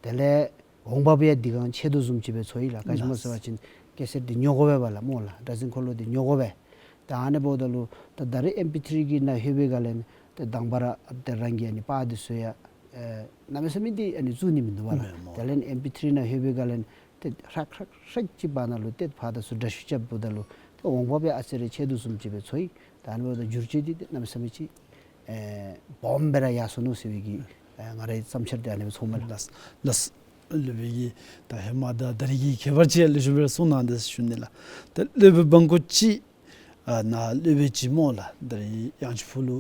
དེ་ལས་འོང་འབབ་ཡང་འདི་སྒང་ཆད་དོ་བཟུམ་ཅིག་སྦེ་ཚོར་ཡི་ལགས། ག་ཅི་སྨོ་ཟེར་བ་ཅིན་ཀེ་སེཊ་འདི་ཉོ་དགོ་པས་པ་ལགས་སྨོ་ལགས། སྒྲ་འཛིན་འཁོར་ལོ་འདི་ཉོ་དགོ་པས། ད་ཨ་ནི་འབདཝ་ད་ལུ་ད་ད་རེས་ཨེམ་པི་ཐི་རི་གི་ནང་ལྷོད་པའི་སྒང་ལས་ཏེ་དང་པ་ར་ཏེ་རང་གི་ཨ་ནི་པར་འདི་ཚུ་ཡང་ཨེ་གནམ་མེད་ས་མེད་འདི་ཨ་ནི་བཙུགས་ནི་མིན་འདུག་པ་ལགས། མེན་སྨོ། དེ་ལས་ཨེམ་པི་ཐི་རི་ནང་ལྷོད་པའི་སྒང་ལས་ཏེ་ཧྲག་ཧྲག་ཧྲག་ཅིག་བར་ན་ལུ་ཏེ་ཕར་དང་ཚུར་འདྲ་བཤུས་རྐྱབ་འབདཝ་ད་ལུ་ཏེ་འོང་འབབ་ཡང་ཨ་ཙི་རེ་ཆད་དོ་བཟུམ་ཅིག་སྦེ་ཚོར་ཡི། ད་ཨ་ནི་འབདཝ་ད་འགྱུར་བཅོས་འདི་ཏེ་གནམ་མེད་ས་མེད་ཅིག་ཨེ་སྦོམ་སྦེ་ར་ཡར་སོ་ནུག་ཟེར་བའི་གི་ཨེ་ང་རའི་བསམ་འཆར་འདི་ཨ་ནི་སྦེ་ཚོརཝ་མས་ལགས། ལགས། ལགས། སློབ་དཔོན་གྱིས་ད་ཧེ་མ་དང་ད་རེས་ཀྱི་ཁྱད་པར་ཅིག་ཡང་ལེགས་ཤོམ་སྦེ་ར་གསུངས་གནང་དེས་ཞུ་ནི་ལགས། ད་སློབ་དཔོན་བོང་ཀུ་ཅིག་ཨ་ནཱ་སློབ་དཔོན་ཅིག་སྨོ་ལགས། ད་རེས་ཡང་ཅིན་ཕུ་ལུ་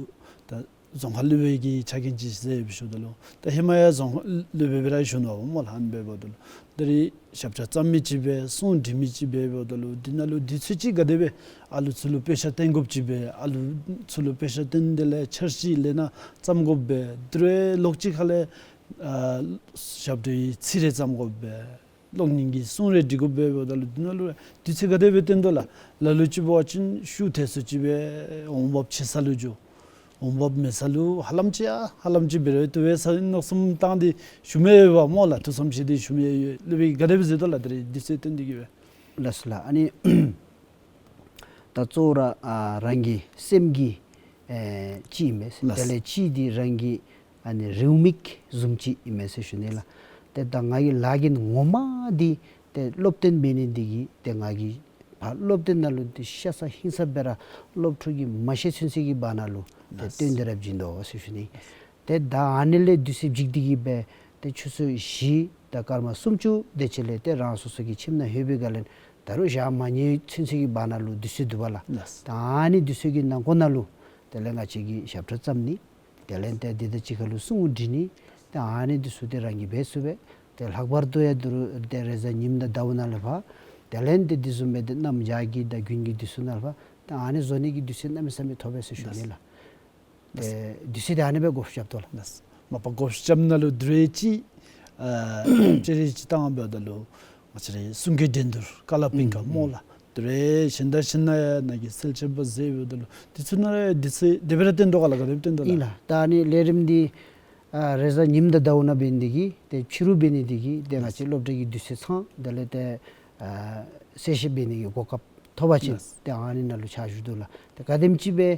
ད་རྫོང་ཁ་སློབ་དཔོན་གྱི་ཕྱག་འགན་ཅིག་མཛད་ཡོདཔ་ཞུཝ་ད་ལུ་ད་ཧེ་མ་ཡང་རྫོང་ཁ་སློབ་དཔོན་སྦེ་ར་བཞུགས་ནུག་པ་སྨོ་ལགས། ཨ་ནི་སྦེ་འབདཝ་ད་ལུ་ད་རེས་ཞབས་ཁྲ་རྩོམ་མི་ཅིག་སྦེ་གསུང་འབྲི་མི་ཅིག་སྦེ་འབདཝ་ད་ལུ་འདི་ནང་ལུ་དུས་ཚོད་ཅིག་ག་དེ་སྦེ་ཨ་ལུ་ཚུ་ལུ་དཔེ་ཆ་སྟོན་དགོཔ་ཅིག་སྦེ་ཨ་ལུ་ཚུ་ལུ་དཔེ་ཆ་སྟོན་དེ་ལས་འཆར་གཞི་ལས་སྣ་བརྩམ་དགོཔ་སྦེ་དེ་རུང་ལོགས་ཅིག་ཁ་ལས་ཨ་ཞབས་ཁྲའི་ཚིག་རེ་བརྩམ་དགོཔ་སྦེ་གློག་བརྙན་གྱི་གསུང་རེ་འབྲི་དགོཔ་སྦེ་འབདཝ་ད་ལུ་འདི་ནང་ལུ་དུས་ཚོད་ག་དེ་སྦེ་བཏོན་དོ་ལགས། ལ་ལུ་ཅིག་འབད་བ་ཅིན་ཤུགས་ཐེབས་སུ་ཅིག་སྦེ་འོང་འབབ་ཆེ་ས་ལུ་འགྱོ། འོང་འབབ་མེད་ས་ལུ་ཧ་ལམ་ཅིག་ཨ་ཧ་ལམ་ཅིག་འབད་རུང་བཏུབ་པས་ཟེར་མནོ་བསམ་བཏང་སྟེ་ཞུ་མི་ཡོདཔ་སྨོ་ལགས། ཐུགས་བསམ་བཞེས་ཏེ་ཞུ་མི་ཡོད། སློབ་དཔོན་གྱིས་ག་དེ་སྦེ་མཛད་དོ་ལགས། ད་རེས་དུས་ཚོད་བཏོན་ཏེ་གིས་སྦེ། ལགས་སོ་ལགས། ཨ་ནི་ད་གཙོ་བོ་ར་ཨ་རང་གི་སེམས་ཀྱི་ཨེ་ཅིག་ཨིན་མས། ལགས། དེ་ལས་ཅིག་འདི་རང་གི་ཨ་ནི་རེའུ་མིག་བཟུམ་ཅིག་ཨིན་མས་ཟེར་ཞུ་ནི་ལགས། ཏེ་ད་ང་གི་ལཱ་འགན་ངོ་མ་འདི་ཏེ་སློབ་སྟོན་འབད་ནི་འདི་གིས་ཏེ་ང་གིས་ཕར་སློབ་སྟོན་ནང་ལུ་ཏེ་ཤ་ཚ་ཧིང་ཚ་སྦེ་ར་སློབ་ཕྲུག་གིས་མ་ཤེས་ཚུན་ཚོད་ཀྱི་བར་ན་ལུ་ཏེ་ལགས། སྟོན་ཏེ་ར་བྱིན་དོ་ཟེར་ཞུ་ནི། ཏེ་ད་ཨ་ནི་ལས་དུས་ཚོད་བསྒྲིགས་ཏེ་གིས་སྦེ་ཏེ་ཆུ་ཚོད་བཞི་དང་སྐར་མ་སུམ་ཅུ་དེ་ཅིག་ལས་ཏེ་རང་སོ་སོ་གི་ཁྱིམ་ནང་ལྷོད་པའི་སྒང་ལས་ད་རུང་ཞག་མ་ཉལ་ཚུན་ཚོད་ཀྱི་བར་ན་ལུ་དུས་ཚོད་འདུག་པ་ལགས། ལགས། ད་ཨ་ནི་དུས་ཚོད་ཀྱི་ནང་འཁོད་ནང་ལུ་དེ་ལས་ང་བཅས་ཀྱིས་ཞབས་ཁྲ་བརྩམ་ནི། དེ་ལས་ཏེ་འདི་དང་གཅིག་ཁར་ལུ་གསུང་འབྲི་ནི། ཏེ་ཨ་ནི་འདི་ཚུ་ཏེ་རང་གིས་འབད་ཚུགས་པས། ཏེ་ལྷག་པར་དུ་ཡང་འདི་རུ་ཏེ་རེས་གཟའ་ཉིམ་དང་ཟླཝ་ནང་ལས་ཕར་དེ་ལས་ཏེ་འདི་བཟུམ་སྦེ་ཏེ་གནམ་བྱཱར་གྱི་དང་དགུན་གྱི་དུས་ཚོད་ནང་ལས་ཕར་ཏེ་ཨ་ནི་བཟོ་ནི་གི་དུས་ཚོད་གནམ་མེད་ས་མེད་ཐོབ་པས་ཟེར་ཞུ་ནི་ལགས། ཏེ་དུས་ཚོད་འདི་ཨ་ནི་སྦེ་བགོ་བཤའ་རྐྱབ་དོ་ལགས། ལགས། མ་པ་བགོ་བཤའ་རྐྱབ་ནི་ལུ་དེ་རུང་ཅིག་ཨ་ཅི་རེ་ཅིག་བཏང་འབདཝ་ད་ལུ་ང་བཅས་རའི་གསུང་སྐད་འགྲན་བསྡུར་ཀ་ལ་པིང་ཀ་ཨུམ་སྨོ་ལགས། དེ་རུང་གཞན་དང་གཞན་ནང་ཡང་ནཱ་གིས་གསལ་བཤད་འབད་ཟེར་འབདཝ་ད་ལུ་དུས་ཚོད་ནང་ར་དུས་ཚོད་དེ་སྦེ་ར་བཏོན་དོ་ག་ལགས། ག་དེ་སྦེ་བཏོན་དོ་ལགས། ཨིན་ལགས། ད་ཨ་ནི་ལས་རིམ་འདི་ཨ་རེས་གཟའ་ཉིམ་དང་ཟླཝ་ནང་འབད་ནི་འདི་གིས་ཏེ་ཕྱི་རུ་འབད་ནི་འདི་གིས་ཏེ་ང་བཅས་སློབ་གྲྭ་གི་དུས་ཚོད་ཚང་དེ་ལས་ཏེ་ཨ་གསལ་བཤད་འབད་ནི་གི་གོ་སྐབས་ཐོབ་པ་ཅིན་ལགས། ཏེ་ཨ་ནི་ནང་ལུ་ཕྱག་ཞུ་དོ་ལགས། ཏེ་ག་དེམ་ཅིག་སྦེ་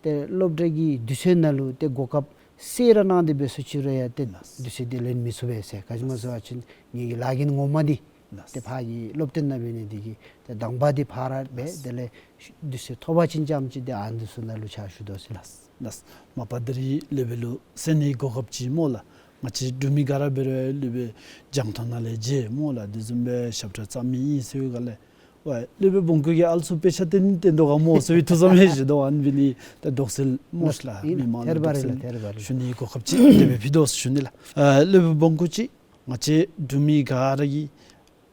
ཏེ་སློབ་གྲྭ་གི་དུས་ཚོད་ནང་ལུ་ཏེ་གོ་སྐབས་བསལ་ར་གནང་སྟེ་འབད་སོང་ཅི་རུང་ཡང་ཏེ་ལགས། དུས་ཚོད་འདི་ལེན་མི་ཚུགས་པས་ཟེར། ག་ཅི་སྨོ་ཟེར་བ་ཅིན་ངེ་གི་ལཱ་འགན་ངོ་མ་འདི་ལགས། ཏེ་ཕར་གྱི་སློབ་སྟོན་ནང་འབད་ནི་འདི་གིས་ཏེ་དང་པ་འདི་ཕར་ར་འབད། ལགས། དེ་ལས་དུས་ཚོད་ཐོབ་པ་ཅིན་རྐྱངམ་ཅིག་ཏེ་ཨ་ནི་ཚུ་ནང་ལུ་ཕྱག་ཞུ་དོ་ཟེར། ལགས། ལགས། མ་པ་ད་རེས་སློབ་དཔོན་ལུ་གསན་ནིའི་གོ་སྐབས་ཅིག་སྨོ་ལགས། ང་བཅས་འབྲུག་མི་ག་ར་འབད་རུང་སློབ་དཔོན་རྒྱང་མཐོང་ནང་ལས་མཇལ་སྨོ་ལགས། དེ་བཟུམ་སྦེ་ཞབས་ཁྲ་རྩོམ་མི་ཨིན་ཟེར་བའི་སྒང་ལས་ཝའེ་སློབ་དཔོན་བོང་ཀུ་གིས་ཨ་ལུ་ཚུ་དཔེ་ཆ་སྟོན་ནི་སྟོན་དོ་ག་སྨོ་ཟེར་བའི་ཐུགས་བསམ་ཡང་བཞེས་དོ། ཨ་ནི་འབད་ནི་ད་དོགས་སེལ་སྨོ་ལགས། ཨིན། མི་མང་ལུ་ཐེར་པ་རེ་དོགས་སེལ་ལགས། ཐེར་པ་རེ་ཞུ་ནིའི་གོ་སྐབས་ཅིག་དེ་སྦེ་ཕུལ་དོ་ཟེར་ཞུ་ནི་ལགས། ཨ་སློབ་དཔོན་བོང་ཀུ་ཅིག་ ང་བཅས་འབྲུག་མི་ག་ར་གིས་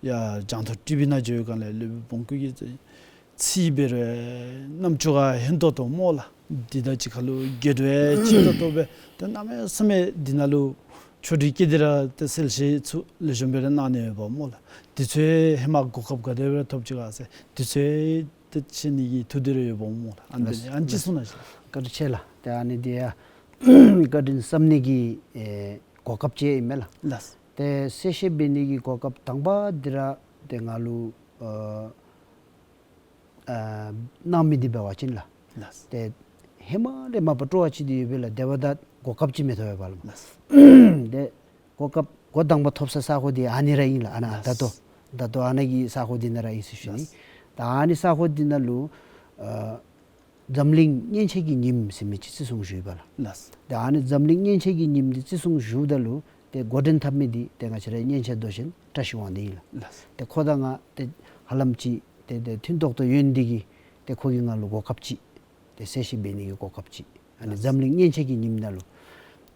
ཡ་རྒྱང་མཐོང་ཊི་བི་ནང་འགྱོ་བའི་སྒང་ལས་སློབ་དཔོན་བོང་ཀུ་གི་ཚིག་འབད་རུང་རྣམ་ཅོ་ཁར་ཧན་ཏོང་ཏོ་སྨོ་ལགས། འདི་དང་གཅིག་ཁར་ལུ་འགལ་འདུ་ཡང་ཆེ་ཏོག་ཏོ་སྦེ་ཏེ་གནམ་མེད་ས་མེད་འདི་ནང་ལུ་ཆོས་འབྲེལ་བཀལ་ཏེ་ར་ཏེ་གསལ་བཤད་ཚུ་ལེགས་ཤོམ་སྦེ་ར་གནང་ནི་ཡོདཔ་སྨོ་ལགས། དུས་ཚོད་ཧེ་མ་གོ་སྐབས་ག་དེ་སྦེ་ར་ཐོབ་ཅི་ག་ཟེར་དུས་ཚོད་ཏེ་ཆད་ནི་གི་ཐུགས་འདོད་རེ་ཡོདཔ་སྨོ་ལགས། ཨ་ནི་ལགས། ཨ་ནི་ཅིག་གསུང་གནང་ཤིག། བཀའ་དྲིན་ཆེ་ལགས། ཏེ་ཨ་ནི་འདི་ཡང་བཀའ་དྲིན་བསམ་ནི་གི་ཨེ་གོ་སྐབས་ཅིག་ཨིན་མས་ལགས། ལགས། ཏེ་གསལ་བཤད་འབད་ནི་གི་གོ་སྐབས་དང་པ་འདི་ར་ཏེ་ང་ལུ་ཨ་ཨ་གནང་མི་འདི་འབད་བ་ཅིན་ལགས། ལགས། ཏེ་ཧེ་མ་ལས་མ་པ་སྤྲོ་བ་ཅིག་འདི་ཡོད་པས་ལགས། དེ་འབདཝ་ད་གོ་སྐབས་ཅིག་མི་ཐོབ་པས་ལགས། ལགས། ཏེ་གོ་སྐབས་འགོ་དང་པ་ཐོབ་ས་ས་གོ་འདི་ཨ་ནི་ར་ཨིན་ལགས། ཨ་ནཱ་ད་ལྟོ་ལགས། ད་ལྟོ་ཨ་ནཱ་གི་ས་གོ་འདི་ནང་ར་ཨིན་ཟེར་ཞུ་ནི། ལགས། ད་ཨ་ནི་ས་གོ་འདི་ནང་ལུ་ཨ་འཛམ་གླིང་མཉེན་ཆས་ཀྱི་ཉིནམ་ཟེར་མི་ཅིག་བརྩི་སྲུང་ཞུ་ཡི་པ་ལགས། ལགས། ད་ཨ་ནི་འཛམ་གླིང་མཉེན་ཆས་ཀྱི་ཉིནམ་འདི་བརྩི་སྲུང་ཞུཝ་ད་ལུ་ཏེ་འགོ་འདྲེན་འཐབ་མི་འདི་ཏེ་ང་བཅས་རའི་སྙན་ཆ་མདོ་ཆེན་བཀྲ་ཤིས་དབང་འདུས་ཨིན་ལགས། ལགས། ཏེ་ཁོ་དང་ང་ཏེ་ཧ་ལམ་ཅིག་ཏེ་ཏེ་མཐུན་ཏོག་ཏོ་ཡོད་ནི་འདི་གིས་ཏེ་ཁོ་གིས་ང་ལུ་གོ་སྐབས་ཅིག་ཏེ་གསལ་བཤད་འབད་ནི་གི་གོ་སྐབས་ཅིག་ཨ་ནི་ལགས། འཛམ་གླིང་མཉེན་ཆས་ཀྱི་ཉིནམ་ནང་ལུ།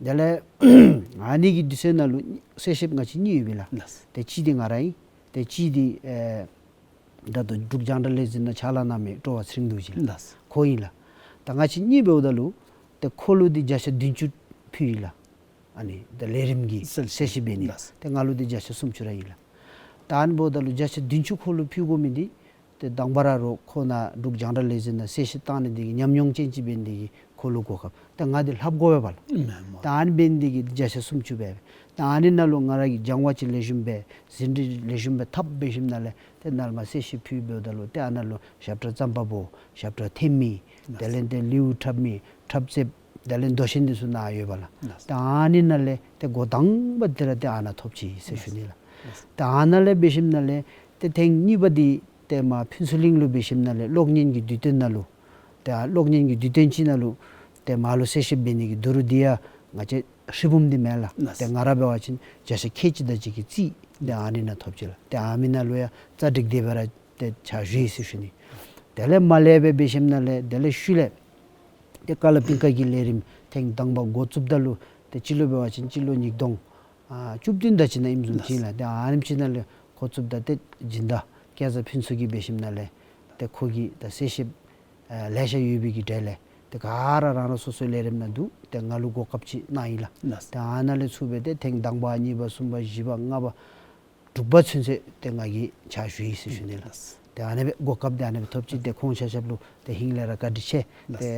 དེ་ལས་ཨ་ནི་གི་དུས་ཚོད་ནང་ལུ་གསལ་བཤད་ང་བཅས་གཉིས་ཡོད་པས་ལགས། ལགས། ཏེ་གཅིག་འདི་ང་ར་ཨིན། ཏེ་གཅིག་འདི་ཨེ་ད་ལྟོ་འབྲུག་རྒྱང་བསྒྲགས་ལས་འཛིན་ནང་ཕྱག་ལཱ་གནང་མི་སྤྲོ་བ་ཚེ་རིང་རྡོ་རྗེ་ལགས། ལགས། ཁོ་ཨིན་ལགས། ད་ང་བཅས་གཉིས་འབདཝ་ད་ལུ་ཏེ་ཁོ་ལུ་འདི་བརྒྱ་ཆ་བདུན་ཅུ་ཕུལ་ཡི་ལགས། ཨ་ནི་ད་ལས་རིམ་གྱི་གསལ་བཤད་འབད་ནི། ལགས། ཏེ་ང་ལུ་འདི་བརྒྱ་ཆ་སུམ་ཅུ་ར་ཨིན་ལགས། ད་ཨ་ནི་འབདཝ་ད་ལུ་བརྒྱ་ཆ་བདུན་ཅུ་ཁོ་ལུ་ཕུལ་དགོ་མི་འདི་ཏེ་དང་པ་ར་རོགས་ཁོ་ནཱ་འབྲུག་རྒྱང་བསྒྲགས་ལས་འཛིན་ནང་གསལ་བཤད་བཏང་ནི་འདི་གིས་ཉམས་མྱོང་ཅན་ཅིག་འབད་ནི་འདི་གིས་ཁོ་ལུ་གོ་སྐབས། ད་ང་འདི་ལྷབ་དགོ་པས་པ་ལགས། ཨིན་མས་སྨོ། ད་ཨ་ནི་འབད་ནི་འདི་གིས་བརྒྱ་ཆ་སུམ་ཅུ་སྦེ། ད་ཨ་ནི་ནང་ལུ་ང་ར་གིས་སྦྱང་བ་ཅིག་ལེགས་ཤོམ་སྦེ་ཟིན་བྲིས་ལེགས་ཤོམ་སྦེ་འཐབ་འབད་ཞིནམ་ལས་ཏེ་ནཱ་ལས་མར་གསལ་བཤད་ཕུལ་འབདཝ་ད་ལུ་ཏེ་ཨ་ནཱ་ལུ་ཞབས་ཁྲ་རྩོམ་པ་པོ་ཞབས་ཁྲ་འཐེན་མི་དེ་ལས་ཏེ་ལེའུ་འཁྲབ་མི་འཁྲབ་རྩེདཔ་དེ་ལས་མདོ་ཆེན་འདི་ཚུ་ནཱ་ཡོད་པས་ལགས། ལགས། ད་ཨ་ནི་ནང་ལས་ཏེ་འགོ་དང་པ་འདི་ར་ཏེ་ཨ་ནཱ་ཐོབ་ཅི་ཟེར་ཞུ་ནི་ལགས། ལགས། ད་ཨ་ནཱ་ལས་འབད་ཞིནམ་ལས་ཏེ་ཐེངས་གཉིས་པ་འདི་ཏེ་མར་ཕུན་ཚོགས་གླིང་ལུ་འབད་ཞིནམ་ལས་གློག་བརྙན་གྱི་དུས་སྟོན་ནང་ལུ་ཏེ་ཨ་གློག་བརྙན་གྱི་དུས་སྟོན་ཅིག་ནང་ལུ་ཏེ་མར་ལུ་གསལ་བཤད་འབད་ནི་གི་དོ་རུང་འདི་ཡང་ང་བཅས་ཧྲིལ་བུམ་འདི་མེན་ལགས། ལགས། ཏེ་ང་ར་འབད་བ་ཅིན་བརྒྱ་ཆ་ཁལ་གཅིག་དང་གཅིག་གི་རྩིས་ཏེ་ཨ་ནི་ནང་ཐོབ་ཅི་ལགས། ཏེ་ཨ་མི་ནང་ལུ་ཡང་རྩ་འགྲིག་སྟེ་སྦེ་ར་ཏེ་ཕྱག་ཞུ་ཡི་ཟེར་ཞུ་ནི། དེ་ལས་མར་ལས་སྦེ་འབད་ཞིནམ་ལས་དེ་ལས་ཤུལ་ལས་ཏེ་ཀ་ལ་པིང་ཀ་གི་ལས་རིམ་ཐེངས་དང་པ་འགོ་བཙུགསཔ་ད་ལུ་ཏེ་སྤྱི་ལོ་འབད་བ་ཅིན་སྤྱི་ལོ་ཉིས་སྟོང་ཨ་བཅུ་བདུན་དེ་ཅིག་ནང་ཨིནམ་བཟུམ་ཅིག་ལགས། ཏེ་ཨ་ནེམ་ཅིག་ནང་ལས་འགོ་བཙུགསཔ་ད་ཏེ་སྦྱིན་བདག་སྐལ་བཟང་ཕུན་ཚོགས་ཀྱིས་འབད་ཞིནམ་ལས་ཏེ་ཁོ་གིས་ད་གསལ་བཤད་ཨ་ལེ་ཤ་ཡོད་པའི་གི་གྲས་ལས་ཏེ་ག་ར་རང་རང་སོ་སོའི་ལས་རིམ་ནང་འདུག། ཏེ་ང་ལུ་གོ་སྐབས་ཅིག་གནང་ཡི་ལགས། ལགས། ཏེ་ཨ་ནཱ་ལས་ཚུར་སྦེ་ཏེ་ཐེངས་དང་པ་གཉིས་པ་གསུམ་པ་བཞི་པ་ལྔ་པ་དྲུག་པ་ཚུན་ཚོད་ཏེ་ང་གིས་ཕྱག་ཞུ་ཡི་ཟེར་ཞུ་ནི་ལགས། ལགས། ཏེ་ཨ་ནི་སྦེ་གོ་སྐབས་འདི་ཨ་ནི་སྦེ་ཐོབ་ཅི། ཏེ་ཁོང་ཆ་ཁྱབ་ལུ་ཏེ་ཧིང་ལས་ར་བཀའ་དྲིན་ཆེ། ལགས། ཏེ་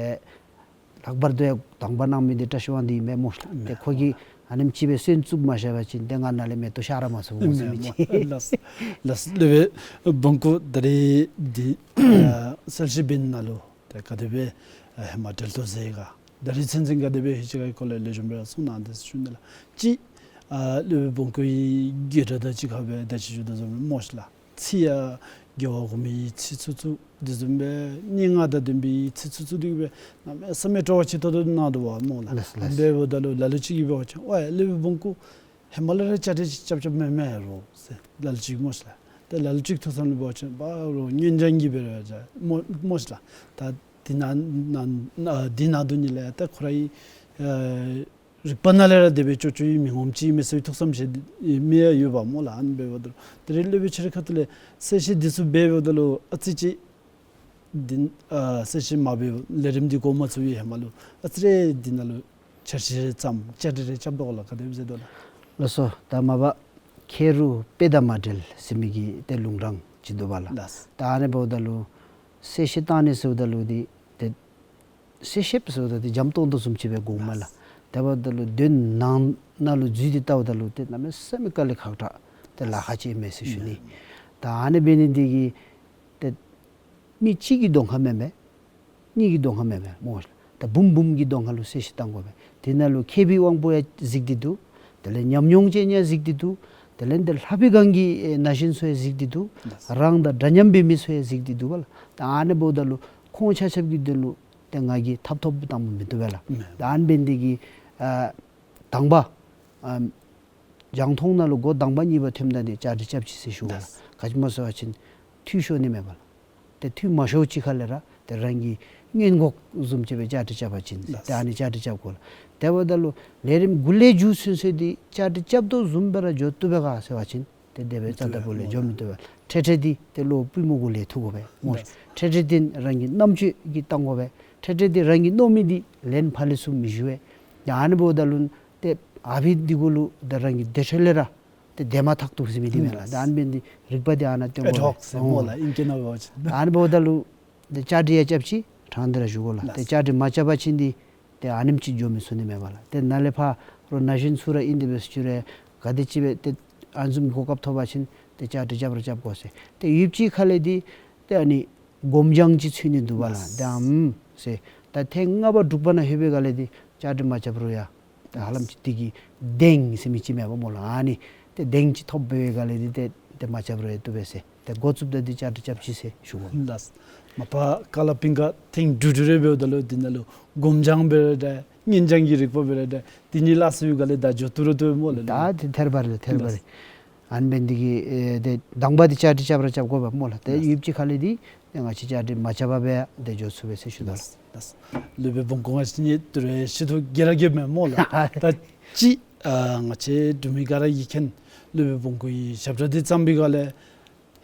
ལྷག་པར་དུ་ཡང་དང་པ་གནང་མི་འདི་བཀྲ་ཤིས་དབང་འདུས་ཨིན་མས་སྨོ་ཤིག་ལགས། ཏེ་ཁོ་གིས་ཨ་ནེམ་ཅིག་སྦེ་སོན་བཙུགས་མ་བཞག་པ་ཅིན་ཏེ་ང་ནཱ་ལས་མེ་ཏོག་ཤར་ར་མ་སོང་ཟེར་མི་ཅིག། ལགས། ལགས། སློབ་དཔོན་བོང་ཀུ་ད་རིས་འདི་ཨ་གསལ་བཤད་འབད་ནི་ནང་ལུ་ཏེ་ག་དེ་སྦེ་ཨ་ཧེ་མ་འབྲེལ་གཏོགས་མཛད་ག། ད་རིས་ཚུན་ཚོད་ག་དེ་སྦེ་ཧེ་ཅི་ག་གི་སྐོར་ལས་ལེགས་ཤོམ་སྦེ་གསུང་གནང་དེ་ཟེར་ཞུ་ནི་ལགས། གཅིག་ཨ་སློབ་དཔོན་བོང་ཀུ་གི་དགོད་བྲ་དང་གཅིག་ཁར་སྦེ་ད་ཅི་ཞུ་དོ་བཟུམ་སྨོ་ཤིག་ལགས། ཚིག་ཡང་དགེ་བ་གོང་མའི་ཚིག་ཚུ་ཚུ་དེ་བཟུམ་སྦེ་སྙན་ངག་དང་ལྡན་པའི་ཚིག་ཚུ་ཚུ་འདི་སྦེ་གནམ་མེད་ས་མེད་སྤྲོ་བ་ཆེ་ཏོག་ཏོ་གནང་དོ་བ་སྨོ་ལགས། ལགས་ལགས། འབདཝ་ད་ལུ་ལ་ལུ་ཅིག་གིས་འབད་བ་ཅིན་ཝའི་སློབ་དཔོན་བོང་ཀུ་ཧེ་མ་ལས་ར་བཅའ་སྒྲིག་རྐྱབ་རྐྱབ་མེན་མས་རོ་ཟེར་ལ་ལུ་ཅིག་སྨོ་ཤིག་ལགས། ཏེ་ལ་ལུ་ཅིག་ཐུགས་བསམ་ལུ་འབད་བ་ཅིན་འབད་རུང་སྙན་སྦྱང་གི་འབད་རུང་ཡང་སྨོ་སྨོ་ཤིག་ལགས། ད་འདི་ནང་ནང་ཨ་འདི་ནང་དུ་ནི་ལས་ད་ཁོ་རའི་ཨ་རིག་པ་ནང་ལས་ར་དེ་སྦེ་ཅོག་ཅོག་ཨིན་མི་ངོམ་ཅིག་ཨིན་མས་ཟེར་བའི་ཐུགས་བསམ་བཞེས་མི་ཡང་ཡོདཔ་སྨོ་ལགས། ཨ་ནི་འབདཝ་ད་ལུ་ད་རིས་སློབ་དཔོན་ཁྱོད་རའི་ཁ་ཐུག་ལས་གསལ་བཤད་འདི་ཚུ་འབད་འབདཝ་ད་ལུ་ཨ་ཙི་ཅིག་འདི་ཨ་གསལ་བཤད་མ་འབད་ལས་རིམ་འདི་འགོ་མ་བཙུགས་པའི་ཧེ་མ་ལུ་ཨ་ཙི་རེ་འདི་ནང་ལུ་འཆར་གཞི་རེ་བརྩམ་བཅའ་སྒྲིག་རེ་རྐྱབ་དོ་ག་ལགས། ག་དེ་སྦེ་མཛད་དོ་ལགས། ལགས་སོ། ད་མ་པ་ཁེ་རུ་དཔེ་དང་མ་འབྲལ་ཟེར་མི་གི་ཏེ་ལུང་དྲངས་ཅི་འདུག་པ་ལགས། ལགས། ད་ཨ་ནི་འབདཝ་ད་ལུ་གསལ་བཤད་བཏང་ནི་ཟེརཝ་ད་ལུ་འདི་ཏེ་གསལ་བཤད་ཟེརཝ་ད་འདི་འཇམ་ཏོང་ཏོ་བཟུམ་ཅིག་སྦེ་གོཝ་མས་ལགས། དེ་འབདཝ་ད་ལུ་དོན་ནང་ན་ལུ་འཛུལ་ཏེ་བལྟཝ་ད་ལུ་ཏེ་གནམ་མེད་ས་མེད་དཀའ་ལས་ཁག་དྲགས་ཏེ་ལཱ་ཁག་ཅིག་ཨིན་མས་ཟེར་ཞུ་ནི། ད་ཨ་ནི་འབད་ནི་འདི་གིས་ཏེ་མི་གཅིག་གི་གདོང་ཁར་མེན་མས། གཉིས་ཀྱི་གདོང་ཁར་མེན་མས་སྨོ་ཤིག་ལགས། ད་འབུམ་འབུམ་གྱི་གདོང་ཁར་ལུ་གསལ་བཤད་བཏང་དགོ་པས། དེ་ནང་ལུ་མཁས་པའི་དབང་པོ་ཡང་གཟིགས་ཏེ་འདུག། དེ་ལས་ཉམས་མྱོང་ཅན་ཡང་གཟིགས་ཏེ་འདུག། དེ་ལས་འདི་ལྷབ་པའི་སྒང་གི་ཨེ་ན་གཞོན་ཚུ་ཡང་གཟིགས་ཏེ་འདུག། རང་དང་འདྲ་མཉམ་འབད་མི་ཚུ་ཡང་གཟིགས་ཏེ་འདུག་པ་ལགས། ད་ཨ་ནི་འབདཝ་ད་ལུ་ཁོང་ཆ་ཁྱབ་ཀྱི་དོན་ལུ་ཏེ་ང་གིས་ཐབ་ཐོབ་བཏང་མི་མི་བཏུབ་པས་ལགས། ད་ཨ་ནི་འབད་ནི་འདི་གིས་ཨ་དང་པ་ཨ་རྒྱང་མཐོང་ནང་ལུ་འགོ་དང་པ་གཉིས་པ་ཐོནམ་ད་འདི་བཅའ་སྒྲིག་རྐྱབ་ཅི་ཟེར་ཞུ་བ་ལགས། ག་ཅི་སྨོ་ཟེར་བ་ཅིན་འཐུས་ཤོར་ནི་མེད་པ་ལགས། ཏེ་འཐུས་མ་ཤོར་ཅིག་ཁ་ལས་ར་ཏེ་རང་གི་ སྔོན་འགོག་བཟུམ་ཅིག་སྦེ་བཅའ་སྒྲིག་རྐྱབ་པ་ཅིན་ལགས། ཏེ་ཨ་ནི་བཅའ་སྒྲིག་རྐྱབ་དགོ་ལགས། དེ་འབདཝ་ད་ལུ་ལས་རིམ་འགོ་ལས་མཇུག་ཚུན་ཚོད་འདི་བཅའ་སྒྲིག་རྐྱབ་དོ་བཟུམ་སྦེ་ར་འགྱོ་བཏུབ་པས་ག་ཟེར་བ་ཅིན་ཏེ་དེ་སྦེ་རྩ་དང་པོ་ལས་འགྱོ་མི་བཏུབ་པས། འཕྲལ་འཕྲལ་འདི་ཏེ་བློ་པུས་མོ་གུ་ལས་ཐུག་དགོ་པས་སྨོ། ལགས། འཕྲལ་འཕྲལ་འདི་རང་གི་རྣམ་དཔྱོད་ཀྱིས་བཏང་དགོ་པས། འཕྲལ་འཕྲལ་འདི་རང་གིས་མནོ་མི་འདི་ལན་ཕར་ལས་ཚུར་མི་ཞུ་བས། ཏེ་ཨ་ནི་འབདཝ་ད་ལུ་ཏེ་ཨ་ཕི་འདི་གུ་ལུ་ཏེ་རང་གི་དེ་འཕྲོ་ལས་ར་ཏེ་དེ་མ་ཐག་ཏུ་ཟེར་མི་འདི་མེན་ལགས། ལགས། ད་ཨ་ནི་འབད་ནི་འདི་རིག་པ་འདི་ཨ་ནཱ་སྟོན་དགོ་པས། ཨེཌ་ཧོག་ཟེར་སྨོ་ལགས། ཨོ། ཨིང་སྐད་ནང་འབད་བ་ཅིན། ད་ཨ་ནི་འབདཝ་ད་ལུ་ཏེ་བཅའ་སྒྲིག་ཡང་རྐྱབ་ཅི་དྲང་སྟེ་ར་ཞུ་དགོ་ལགས། ལགས། ཏེ་བཅའ་སྒྲིག་མ་རྐྱབ་པ་ཅིན་འདི་ཏེ་ཨ་ནེམ་ཅིག་འགྱོ་མི་ཚུགས་ནི་མས་པ་ལགས། ཏེ་ནཱ་ལས་ཕར་རོགས་ན་གཞོན་ཚུ་ར་ཨིན་དེ་སྦེ་ཚུ་རེ་ག་དེ་ཅིག་སྦེ་ཏེ་ཨ་ནི་བཟུམ་གོ་སྐབས་ཐོབ་པ་ཅིན་ཏེ་བཅའ་སྒྲིག་རྐྱབ་ར་རྐྱབ་དགོ་ཟེར། ཏེ་ཡུདཔ་ཅིག་ཁ་ལས་འདི་ཏེ་ཨ་ནི་སྒོམ་སྦྱང་ཅིག་ཚུད་ནི་འདུག་པ་ལགས། ལགས། ཏེ་ཨམ་ཟེར་ད་ཐེངས་ལྔ་པ་དྲུག་པ་ནང་ལྷོད་པའི་སྒང་ལས་འདི་བཅའ་སྒྲིག་མ་རྐྱབ་རུང་ཡང་ད་ཧ་ལམ་ཅིག་འདི་གི་གདེང་ཟེར་མི་ཅིག་མེད་པ་སྨོ་ལགས། ཨ་ནི་ཏེ་གདེང་ཅིག་ཐོབ་པའི་སྒང་ལས་འདི་ཏེ་ཏེ་མ་རྐྱབ་རུང་ཡང་བཏུབ་པས་ཟེར། ཏེ་འགོ་བཙུགསཔ་ད་འདི་བཅའ་སྒྲིག་རྐྱབ་ཅི་ཟེར་ཞུ་དགོ། ལགས། མ་པ་ཀ་ལ་པིང་ག་ཐེངས་དྲུག་དྲུག་རེ་འབདཝ་ད་ལུ་འདི་ནང་ལུ་སྒོམ་སྦྱང་འབད་རུང་འདྲ་གཉེན་སྦྱང་གི་རིག་པ་འབད་རུང་འདྲ་འདི་གཉིས་ལ་སོགས་པའི་སྒང་ལས་ད་འགྱོ་བཏུབ་རུང་བཏུབ་སྨོ་ལགས། ད་ཏེ་ཐད་རི་བ་རི་ལགས། ཐད་རི་བ་རི། ལགས། ཨ་ནི་འབད་ནི་འདི་གིས་ཨེ་ཏེ་དང་པ་འདི་བཅའ་སྒྲིག་རྐྱབ་ར་རྐྱབ་དགོ་པས་སྨོ་ལགས། ཏེ་ལགས། ཡུདཔ་ཅིག་ཁ་ལས་འདི་ཏེ་ང་བཅས་བཅའ་སྒྲིག་མ་རྐྱབ་པར་སྦེ་ཏེ་འགྱོ་ཚུགས་པས་ཟེར་ཞུ་དོ་ལགས། ལགས། ལགས། སློབ་དཔོན་འབུམ་སྐྱིད་ང་བཅས་གཉིས་ཏེ་རེ་ཞུ་དོ་ག་ར་གིས་མེན་སྨོ་ལགས། ད་ཅི་ཨ་ང་བཅས་འབྲུག་མི་ག་ར་གིས་མཁྱེན། སློབ་དཔོན་འབུམ་སྐྱིད་ཀྱིས་ཞབས་ཁྲ་འདི་བརྩམས་པའི་སྒང་ལས་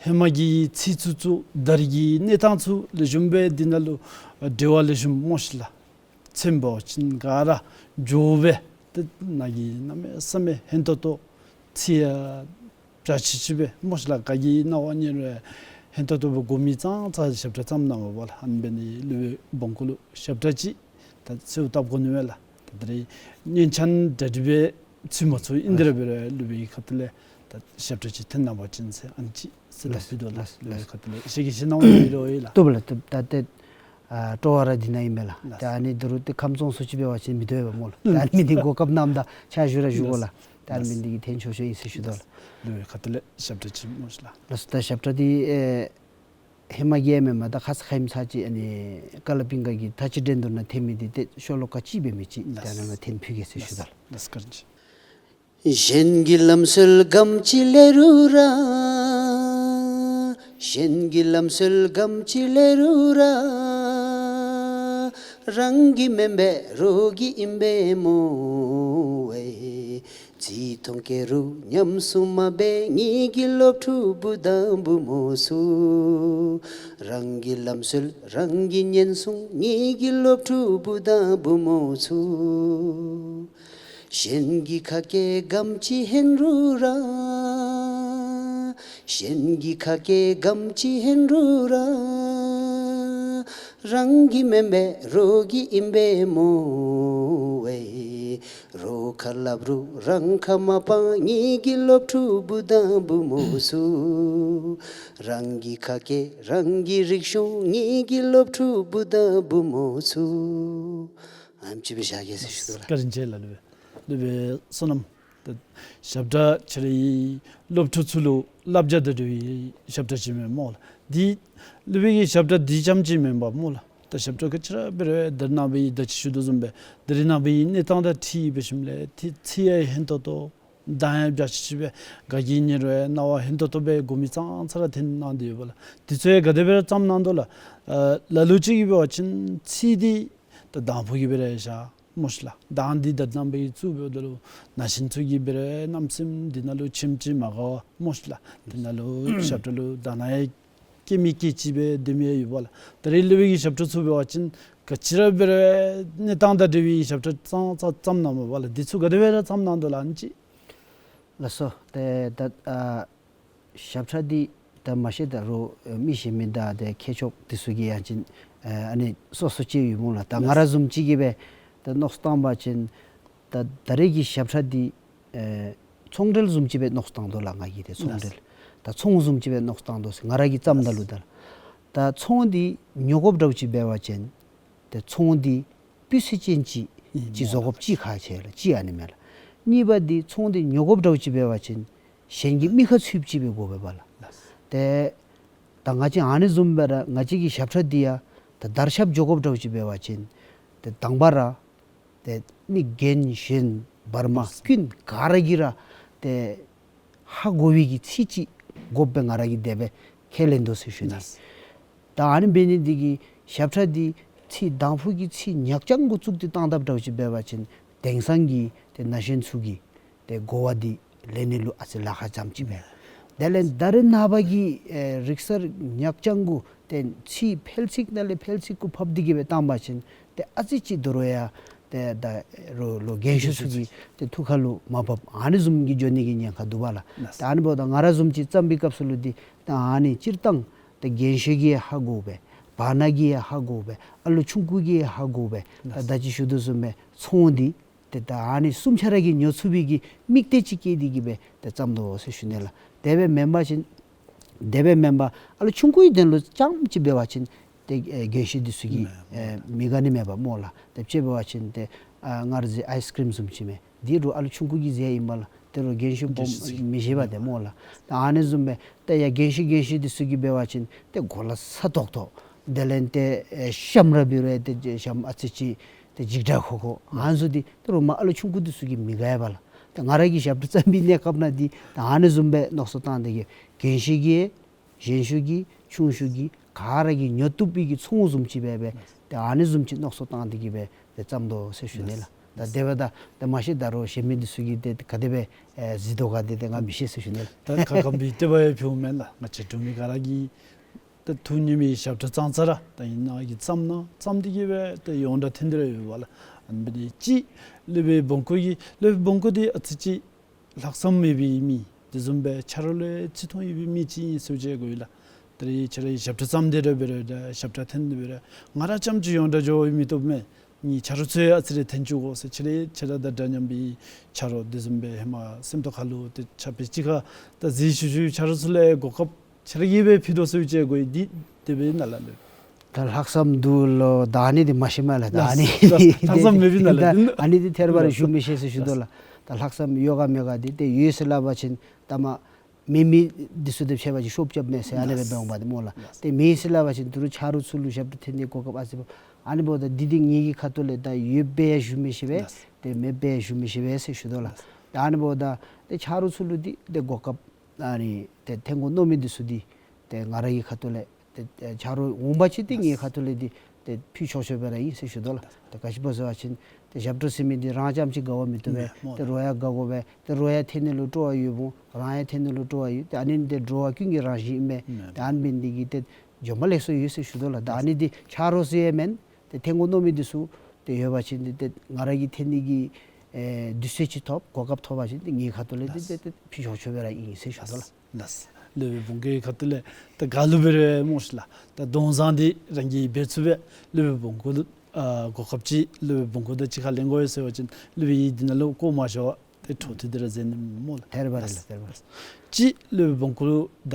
ཧེ་མ་གི་ཚིག་ཚུ་ཚུ་ད་རེས་ཀྱི་གནས་སྟངས་ཚུ་ལེགས་ཤོམ་སྦེ་འདི་ནང་ལུ་འབྲེལ་བ་ལེགས་ཤོམ་སྨོ་ཤིག་ལགས། མཚན་འབད་བ་ཅིན་ག་ར་མགྱོགས་སྦེ་ཏེ་ནཱ་གིས་གནམ་མེད་ས་མེད་ཧན་ཏོང་ཏོ་ཚིག་ཡང་འདྲ་ཅིག་ཅིག་སྦེ་སྨོ་ཤིག་ལགས། ག་གིས་རྣ་བ་ཉན་རུང་ཧན་ཏོང་ཏོ་སྦེ་གོ་མི་ཙང་ཙ་ཞབས་ཁྲ་བརྩམས་གནང་བ་ལགས། ཨ་ནི་འབད་ནི་འདི་སློབ་དཔོན་འབུམ་སྐྱིད་ལུ་ཞབས་ཁྲ་ཅིག་ད་གསོལཝ་བཏབ་དགོ་ནི་མས་ལགས། ད་ད་རེས་གཉེན་ཚན་འདྲ་འདྲ་སྦེ་ཚུད་མ་ཚུགས་ཨིན་དེ་ར་འབད་རུང་སློབ་དཔོན་གྱི་ཁ་ཐུག་ལས་ད་ཞབས་ཁྲ་ཅིག་འཐེན་གནང་བ་ཅིན་ཟེར་ཨ་ནི་ཅིག་ཟེར་ད་ལགས། ཕུལ་དོ་ལགས། ལགས། ལགས། སློབ་དཔོན་གྱི་ཁ་ཐུག་ལས་ཞལ་གྱིས་བཞེས་གནང་བ་ཡོད་རུང་ཡོད་ལགས། བཏུབ་ལགས། བཏུབ། ད་ཏེ་ཨ་སྤྲོ་བ་ར་འདི་ནང་ཨིན་མས་ལགས། ལགས། ད་ཨ་ནི་ད་རུང་ཏེ་ཁམས་ཚོང་ཚུ་ཅིག་འབད་བ་ཅིན་མི་བཏུབ་པས་སྨོ་ལགས། ད་ཨ་ནི་འདི་གོ་སྐབས་གནངམ་ད་ཕྱག་ཞུ་ར་ཞུ་དགོ་ལགས། ད་ཨ་ནི་འདི་གིས་འཐེན་ཆོག་ཆོག་ཨིན་ཟེར་ཞུ་དོ་ལགས། ལགས། སློབ་དཔོན་ཁ་ཐུག་ལས་ཞབས་ཁྲ་ཅིག་སྨོ་ཤིག་ལགས། ལགས་སོ། ད་ཞབས་ཁྲ་འདི་ཨེ་ཧེ་མ་གི་ཡང་མེན་པར་ད་ཁ་ཙ་ཁ་ཉིནམ་ཚར་ཅིག་ཨ་ནི་ཀ་ལ་པིང་ག་གིས་ད་ཅི་འགྲན་བསྡུར་ནང་འཐེན་མི་འདི་ཏེ་ཤོ་ལོ་ཀ་ཅིག་འབད་མི་ཅིག་ད་ཨ་ནཱ་ལུ་འཐེན་ཕུལ་གེ་ཟེར་ཞུ་དོ་ལགས། ལགས་སོ། བཀའ་དྲིན་ཆེ། གཞན་གྱི་ལམ་སྲོལ་ག་དེམ་ཅིག་ལེགས་རུང་ར། གཞན་གྱི་ལམ་སྲོལ་ག་དེམ་ཅིག་ལེགས་རུང་ར། རང་གི་མེན་པས་རོགས་ཀྱི་ཨིན་པས་སྨོ། ཨེ་རྩིས་མཐོང་སྐྱེ་རུང་ཉམས་སུ་མ་འབད། ངེ་གི་སློབ་ཕྲུག་བུ་དང་བུམོ་ཚུ། རང་གི་ལམ་སྲོལ་རང་གིས་ཉན་སོང་། ངེ་གི་སློབ་ཕྲུག་བུ་དང་བུམོ་ཚུ། གཞན་གྱི་ཁ་སྐད་ག་དེམ་ཅིག་ཧན་རུང་ར། གཞན་གྱི་ཁ་སྐད་ག་དེམ་ཅིག་ཧན་རུང་ར། རང་གི་མེན་པས་རོགས་ཀྱི་ཨིན་པས་སྨོ། ཨེ་རོགས་ཁ་སླབ་རུང་རང་ཁ་མ་སྤང་། ངེ་གི་སློབ་ཕྲུག་བུ་དང་བུམོ་ཚུ། རང་གི་ཁ་སྐད་རང་གིས་རིག་སོང་། ངེ་གི་སློབ་ཕྲུག་བུ་དང་བུམོ་ཚུ། ཨ་ནེམ་ཅིག་སྦེ་བཞག་གེ་ཟེར་ཞུ་དོ་ལགས། བཀའ་དྲིན་ཆེ་ལགས། སློབ་དཔོན་བསོད་ནམས། ད་ཞབས་ཁྲ་ཁྱེད་རའི་སློབ་ཕྲུག་ཚུ་ལུ་བསླབ་བྱ་དང་འབྲེལ་བའི་ཞབས་ཁྲ་ཅིག་མེན་སྨོ་ལགས། འདི་སློབ་དཔོན་གྱི་ཞབས་ཁྲ་འདི་རྐྱངམ་ཅིག་མེན་པར་སྨོ་ལགས། ད་ཞབས་ཁྲ་ག་ཅི་ར་འབད་རུང་ད་རེས་ནངས་པའི་ད་ཅི་ཞུ་དོ་བཟུམ་སྦེ་ད་རེས་ནངས་པའི་གནས་སྟངས་དང་འཁྲིལ་འབད་ཞིནམ་ལས་ཏེ་ཚིག་ཡང་ཧན་ཏོང་ཏོ་གདངས་ཡང་འདྲ་ཅིག་ཅིག་སྦེ་ག་གིས་ཉན་རུང་རྣ་བ་ཧན་ཏོང་ཏོ་སྦེ་གོ་མི་ཙང་ཙ་ར་འཐེན་གནང་སྟེ་ཡོད་པ་ལགས། འདི་ཚུ་ཡང་ག་དེ་སྦེ་ར་བརྩམས་གནང་དོ་ལགས། ཨ་ལ་ལུ་ཅིག་གིས་འབད་བ་ཅིན་ཚིག་འདི་ད་དང་ཕུ་གི་སྦེ་ར་བཞག་སྨོ་ཤིག་ལགས། གདངས་འདི་ད་རེས་ནངས་པའི་གི་བཙུགས་འབདཝ་ད་ལུ་ན་གཞོན་ཚུ་གི་སྦེ་ར་རྣམ་སེམས་འདི་ནང་ལུ་ཆེམ་ཅིག་མ་དགའ་བ་སྨོ་ཤིག་ལགས། འདི་ནང་ལུ་ཞབས་ཁྲ་ལུ་དག་སྣང་ཡང་སྐྱེ་མི་སྐྱེ་ཅིག་སྦེ་སྡོད་མི་ཡང་ཡོད་པ་ལགས། ད་རེས་སློབ་དཔོན་གྱི་ཞབས་ཁྲ་ཚུ་འབད་བ་ཅིན་ག་ཅི་ར་འབད་རུང་གནས་སྟངས་དང་འབྲེལ་བའི་ཞབས་ཁྲ་ཙང་ཙང་བརྩམས་གནངམ་མས་པ་ལགས། འདི་ཚུ་ག་དེ་སྦེ་ར་བརྩམས་གནང་དོ་ལགས་ཨ་ནི་ཅིག། ལགས་སོ། ཏེ་ད་ཨ་ཞབས་ཁྲ་འདི་ད་མ་གཞི་ད་རུང་ཨེ་མི་གཞན་མི་དང་ཏེ་མཁས་མཆོག་འདི་ཚུ་གི་ཡང་ཅིན་ཨེ་ཨ་ནི་སོ་སོ་ཅིག་ཡོད་སྨོ་ལགས། ད་ང་ར་བཟུམ་ཅིག་གིས་སྦེ་ད་མནོ་བསམ་བཏང་བ་ཅིན་ད་ད་རེས་ཀྱི་ཞབས་ཁྲ་འདི་ཨེ་ཚོང་འབྲེལ་བཟུམ་ཅིག་སྦེ་མནོ་བསམ་བཏང་དོ་ལགས། ང་གིས་ཏེ་ཚོང་འབྲེལ་ད་ཚོང་བཟུམ་ཅིག་སྦེ་མནོ་བསམ་བཏང་དོ་ཟེར། ང་ར་གིས་བརྩམས་ད་ལུ་ད་ད་ཚོང་འདི་ཉོ་དགོཔ་འདྲཝ་ཅིག་འབད་བ་ཅིན་ཏེ་ཚོང་འདི་སྤུས་ཚད་ཅན་ཅིག་ཅིག་བཟོ་དགོཔ་ཅིག་ཁག་ཆེ་ལགས། གཅིག་ཨ་ནི་མས་ལགས། གཉིས་པ་འདི་ཚོང་འདི་ཉོ་དགོཔ་འདྲཝ་ཅིག་འབད་བ་ཅིན་གཞན་གྱི་མིག་ཁར་ཚུདཔ་ཅིག་སྦེ་དགོ་པས་པ་ལགས། ཏེ་ད་ང་བཅས་ཨ་ནི་བཟུམ་སྦེ་ར་ང་བཅས་ཀྱི་ཞབས་ཁྲ་འདི་ཡང་ད་དར་ཁྱབ་འགྱོ་དགོཔ་འདྲཝ་ཅིག་འབད་བ་ཅིན་ཏེ་དང་པ་ར་ཏེ་མི་རྒན་གཞོན་བར་མ་ཀུན་ག་ར་གིས་ར་ཏེ་ཧ་གོ་བའི་གི་ཚིག་ཅིག་དགོཔ་སྦེ་ང་ར་གིས་དེ་སྦེ་ཁས་ལེན་དོ་ཟེར་ཞུ་ནི། ད་ཨ་ནི་འབད་ནི་འདི་གིས་ཞབས་ཁྲ་འདི་ ཚིག་དང་ཕུ་གི་ཚིག་ཉག་རྐྱང་གུ་བཙུགས་ཏེ་བཏང་དཔ་འདྲཝ་ཅིག་འབད་བ་ཅིན་དེང་སང་གི་ཏེ་ན་གཞོན་ཚུ་གིས་ཏེ་གོ་བ་འདི་ལེན་ནི་ལུ་ཨ་ཙི་ལཱ་ཁག་ཙམ་ཅིག་འབད། དེ་ལས་ད་རེས་ནངས་པ་གི་ཨེ་རིག་གསར་ཉག་རྐྱང་གུ་ཏེ་ཚིག་ཕལ་ཚིག་ནང་ལས་ཕལ་ཚིག་གུ་ཕབ་སྟེ་གི་སྦེ་བཏང་པ་ཅིན་ཏེ་ཨ་ཙི་ཅིག་ད་རུང་ཡང་ཏེ་ད་རུང་ལོ་རྒན་ཤོས་ཚུ་གི་ཏེ་ཐུགས་ཁར་ལུ་མ་བབ་ཨ་ནི་བཟུམ་གྱི་འགྱོ་ནི་གི་ཉེན་ཁ་འདུག་པ་ལགས། ཏེ་ཨ་ནི་འབདཝ་ད་ང་ར་བཟུམ་ཅིག་བརྩམས་པའི་སྐབས་སུ་ལུ་འདི་ད་ཨ་ནི་སྤྱིར་བཏང་ཏེ་རྒན་ཤོས་ཀྱིས་ཧ་གོ་སྦེ་བར་ན་གིས་ཧ་གོ་སྦེ་ཨ་ལུ་ཆུང་ཀུ་གིས་ཧ་གོ་སྦེ་ད་ད་ཅི་ཞུ་དོ་བཟུམ་སྦེ་ཚོང་འདི་ཏེ་ད་ཨ་ནི་གསུམ་ཆ་ར་གིས་ཉོ་ཚུགས་པའི་གི་དམིགས་གཏད་ཅིག་བསྐྱེད་དེ་གི་སྦེ་ཏེ་བརྩམས་དོ་ཟེར་ཞུ་ནི་ལགས། དེ་སྦེ་མེན་པ་ཅིན་དེ་སྦེ་མེན་པར་ཨ་ལུ་ཆུང་ཀུའི་དོན་ལུ་རྐྱངམ་ཅིག་འབད་བ་ཅིན་ཏེ་ཨེ་རྒན་ཤོས་འདི་ཚུ་གིས་ཨེ་མི་དགའ་ནི་མེད་པ་སྨོ་ལགས། ཏེ་དཔྱེ་འབད་བ་ཅིན་ཏེ་ཨ་སྔར་ཟེར་ཨའིསི་ཀྲིམ་བཟུམ་ཅིག་མས། འདི་རུང་ཨ་ལུ་ཆུང་ཀུ་གིས་ཟ་ཡི་ཨིན་པས་ལགས། ཏེ་རུང་རྒན་ཤོས་སྦོམ་མི་བཞེས་པས་ཏེ་སྨོ་ལགས། ད་ཨ་ནི་བཟུམ་སྦེ་ཏེ་ཡ་རྒན་ཤོས་རྒན་ཤོས་འདི་ཚུ་གིས་འབད་བ་ཅིན་ཏེ་གོ་ལ་ས་ཏོག་ཏོ་དེ་ལས་ཏེ་ཨེ་ཤམ་ར་འབད་རུང་ཏེ་ཤམ་ཨ་ཙི་ཅིག་ཏེ་འཇིགས་དྲགས་ཁོ་ཁོ་ཨ་ནི་ཚུ་འདི་ཏེ་རུང་མ་ཨ་ལུ་ཆུང་ཀུ་འདི་ཚུ་གིས་མི་དགའ་བས་ལགས། ཏེ་ང་ར་གིས་ཞབས་ཁྲ་བརྩམས་པའི་གནས་སྐབས་ནང་འདི་ད་ཨ་ནི་བཟུམ་སྦེ་མནོ་བསམ་བཏང་སྟེ་གི་རྒན་ཤོས་ཀྱིས་གཞོན་ཤོས་ཀྱིས་ཆུང་ཤོས་ཀྱིས་ག་ར་གིས་ཉོ་བཏུབ་པའི་གི་ཚོང་བཟུམ་ཅིག་སྦེ་སྦེ་ཏེ་ཨ་ནི་བཟུམ་ཅིག་མནོ་བསམ་བཏང་སྟེ་གི་སྦེ་ཏེ་བརྩམས་དོ་ཟེར་ཞུ་ནི་ལགས། ད་དེ་སྦེ་ད་ཏེ་མ་གཞི་ད་རུང་གཞན་མི་འདི་ཚུ་གིས་ཏེ་ག་དེ་སྦེ་ཨེ་གཟིགས་དོ་ག་དེ་ཏེ་ང་མི་ཤེས་ཟེར་ཞུ་ནི་ལགས། ད་ཁ་སྐམ་པའི་ལྟེ་བ་ཡང་ཕུལཝ་མེན་ལགས། ང་བཅས་འབྲུག་མི་ག་ར་གིས་ད་ཐུགས་མཉེས་པའི་ཞབས་ཁྲ་ཙང་ཙ་ར་ད་ཨ་ནི་གི་བརྩམས་ནང་བརྩམས་ཏེ་གི་སྦེ་ད་ཡོངས་གྲགས་ཐོན་ཏེ་ར་ཡོད་པས་ལགས། ཨ་ནི་འབད་ནི་འདི་གཅིག་སློབ་དཔོན་བོང་ཀུ་གི་སློབ་དཔོན་བོང་ཀུ་འདི་ཨ་ཙི་ཅིག་ལྷག་བསམ་མེད་པའི་མི་དེ་བཟུམ་སྦེ་ཆ་རོགས་ལུ་ཡང་བརྩི་མཐོང་ཡོད་པའི་མི་ཅིག་ཨིན་ཟེར་བཅས་གོ་ཡི་ལགས། ད་རེས་ཁྱོད་རའི་ཞབས་ཁྲ་བརྩམས་ཏེ་ར་འབད་རུང་ད་ཞབས་ཁྲ་ཐོན་ཏེ་འབད་རུང་ང་ར་རྐྱངམ་ཅིག་ཡོངས་གྲགས་འགྱོ་མི་བཏུབ་མས། ངེའི་ཆ་རོགས་ཚུ་ཡང་ཨ་ཙི་རེ་ཐོན་བཅུག་དགོ་ཟེར་ཁྱོད་ར་ཁྱོད་ར་དང་འདྲ་མཉམ་པའི་ཆ་རོགས་དེ་བཟུམ་སྦེ་ཧེ་མ་སེམས་རྟོགས་ཁ་ལུ་ཏེ་ཆ་པེ་ཅིག་ཁར་ད་གཟིགས་ཞུ་ཞུ་ཆ་རོགས་ཚུ་ལུ་ཡང་གོ་སྐབས་ཁྱོད་ར་གིས་སྦེ་ཕུལ་དོ་ཟེར་བཅས་གོ་ཡི། འདི་དེ་སྦེ་ཨིན་ན་ལགས། ད་ལྷག་བསམ་འདུག་ལོ། ད་ཨ་ནི་འདི་མ་ཤེས་མས་ལགས། ད་ཨ་ནི་ལགས་ལགས། ལྷག་བསམ་མེད་པས་ན་ལགས། ད་ཨ་ནི་འདི་ཐད་རི་བ་རི་ཞུ་མི་ཤེས་ཟེར་ཞུ་དོ་ལགས། ད་ལྷག་བསམ་ཡོད་ག་མེད་ག་འདི་ཏེ་ཡོད་ཟེར་སླབ་པ་ཅིན་ད་མ་མེད་མི་འདི་ཚུ་ཏེ་ཕྱད་པ་ཅིན་ཤོབ་རྐྱབ་མས་ཟེར་ཨ་ནི་སྦེ་འབད་འོང་པ་ཏེ་སྨོ་ལགས། ཏེ་མེད་ཟེར་སླབ་པ་ཅིན་ད་རུང་ཆ་རོགས་ཚུ་ལུ་ཞབས་ཏོག་ཐོན་ནི་གོ་སྐབས་ཨ་ཙི་ཨ་ནི་འབདཝ་ད་འདི་འདི་ངེ་གི་ཁ་ཐུག་ལས་ད་ཡོདཔ་སྦེ་ཡང་ཞུ་མི་ཤེས་པས། ཏེ་མེདཔ་སྦེ་ཡང་ཞུ་མི་ཤེས་པས་ཟེར་ཞུ་དོ་ལགས། ད་ཨ་ནི་འབདཝ་ད་ཏེ་ཆ་རོགས་ཚུ་ལུ་འདི་ཏེ་གོ་སྐབས་ཨ་ནི་ཏེ་ཐོན་དགོ་མནོ་མི་འདི་ཚུ་འདི་ཏེ་ང་ར་གི་ཁ་ཐུག་ལས་ཏེ་ཆ་རོགས་འོང་པ་ཅིན་ཏེ་ངེའི་ཁ་ཐུག་ལས་འདི་ཏེ་ཕུལ་ཆོག་ཆོག་སྦེ་ར་ཨིན་ཟེར་ཞུ་དོ་ལགས། ཏེ་ག་ཅི་སྦེ་ཟེར་བ་ཅིན་ཏེ་ཞབས་ཏོག་ཟེར་མི་འདི་རང་རྐྱངམ་ཅིག་དགའ་བ་མི་བཏུབ་པས། ཏེ་རོགས་ཡང་དགའ་དགོ་པས། ཏེ་རོགས་ཡང་ཐོན་ནི་ལུ་སྤྲོ་བ་ཡོདཔ་འོང་། རང་ཡང་ཐོན་ནི་ལུ་སྤྲོ་བ་ཡོད། ཏེ་ཨ་ནི་འདི་འགྲོ་བ་ཀུན་གྱི་རང་བཞིན་ཨིན་པས། ཏེ་ཨ་ནི་འབད་ནི་འདི་གིས་ཏེ་འགྱོ་མ་ལེགས་སོ་ཡོད་ཟེར་ཞུ་དོ་ལགས། ད་ཨ་ནི་འདི་ཆ་རོགས་ཟེར་ཡང་མེན། ཏེ་ཐོན་དགོ་མནོ་མི་འདི་ཚུ་ཏེ་ཡོད་པ་ཅིན་འདི་ཏེ་ང་ར་གིས་ཐོན་ནི་གི་ཨེ་དུས་ཚོད་ཅིག་ཐོབ་གོ་སྐབས་ཐོབ་པ་ཅིན་ཏེ་ངེའི་ཁ་ཐུག་ལས་འདི་ཏེ་ཏེ་ཕུལ་ཆོག་ཆོག་སྦེ་ར་ཨིན་ཟེར་ཞུ་དོ་ལགས། ལགས། སློབ་དཔོན་བོང་ཀུའི་ཁ་ཐུག་ལས་ད་ག་ལུ་འབད་རུང་སྨོ་ཤིག་ལགས། ད་གདོང་བཟང་འདི་རང་གིས་འབད་ཚུགས་པས། སློབ་དཔོན་བོང་ཀུ་ལུ་ཨ་གོ་སྐབས་ཅིག་སློབ་དཔོན་བོང་ཀུ་དང་གཅིག་ཁར་ལེན་དགོ་ཡོད་ཟེར་བ་ཅིན་སློབ་དཔོན་གྱིས་འདི་ནང་ལུ་བཀོ་མ་བཞག་པར་ཏེ་འཕྲོ་མཐུད་དེ་ར་མཛད་ནི་སྨོ་ལགས། ཐད་རི་བ་རི་ལགས། ཐད་རི་བ་རི། གཅིག་སློབ་དཔོན་བོང་ཀུ་ལུ་ད་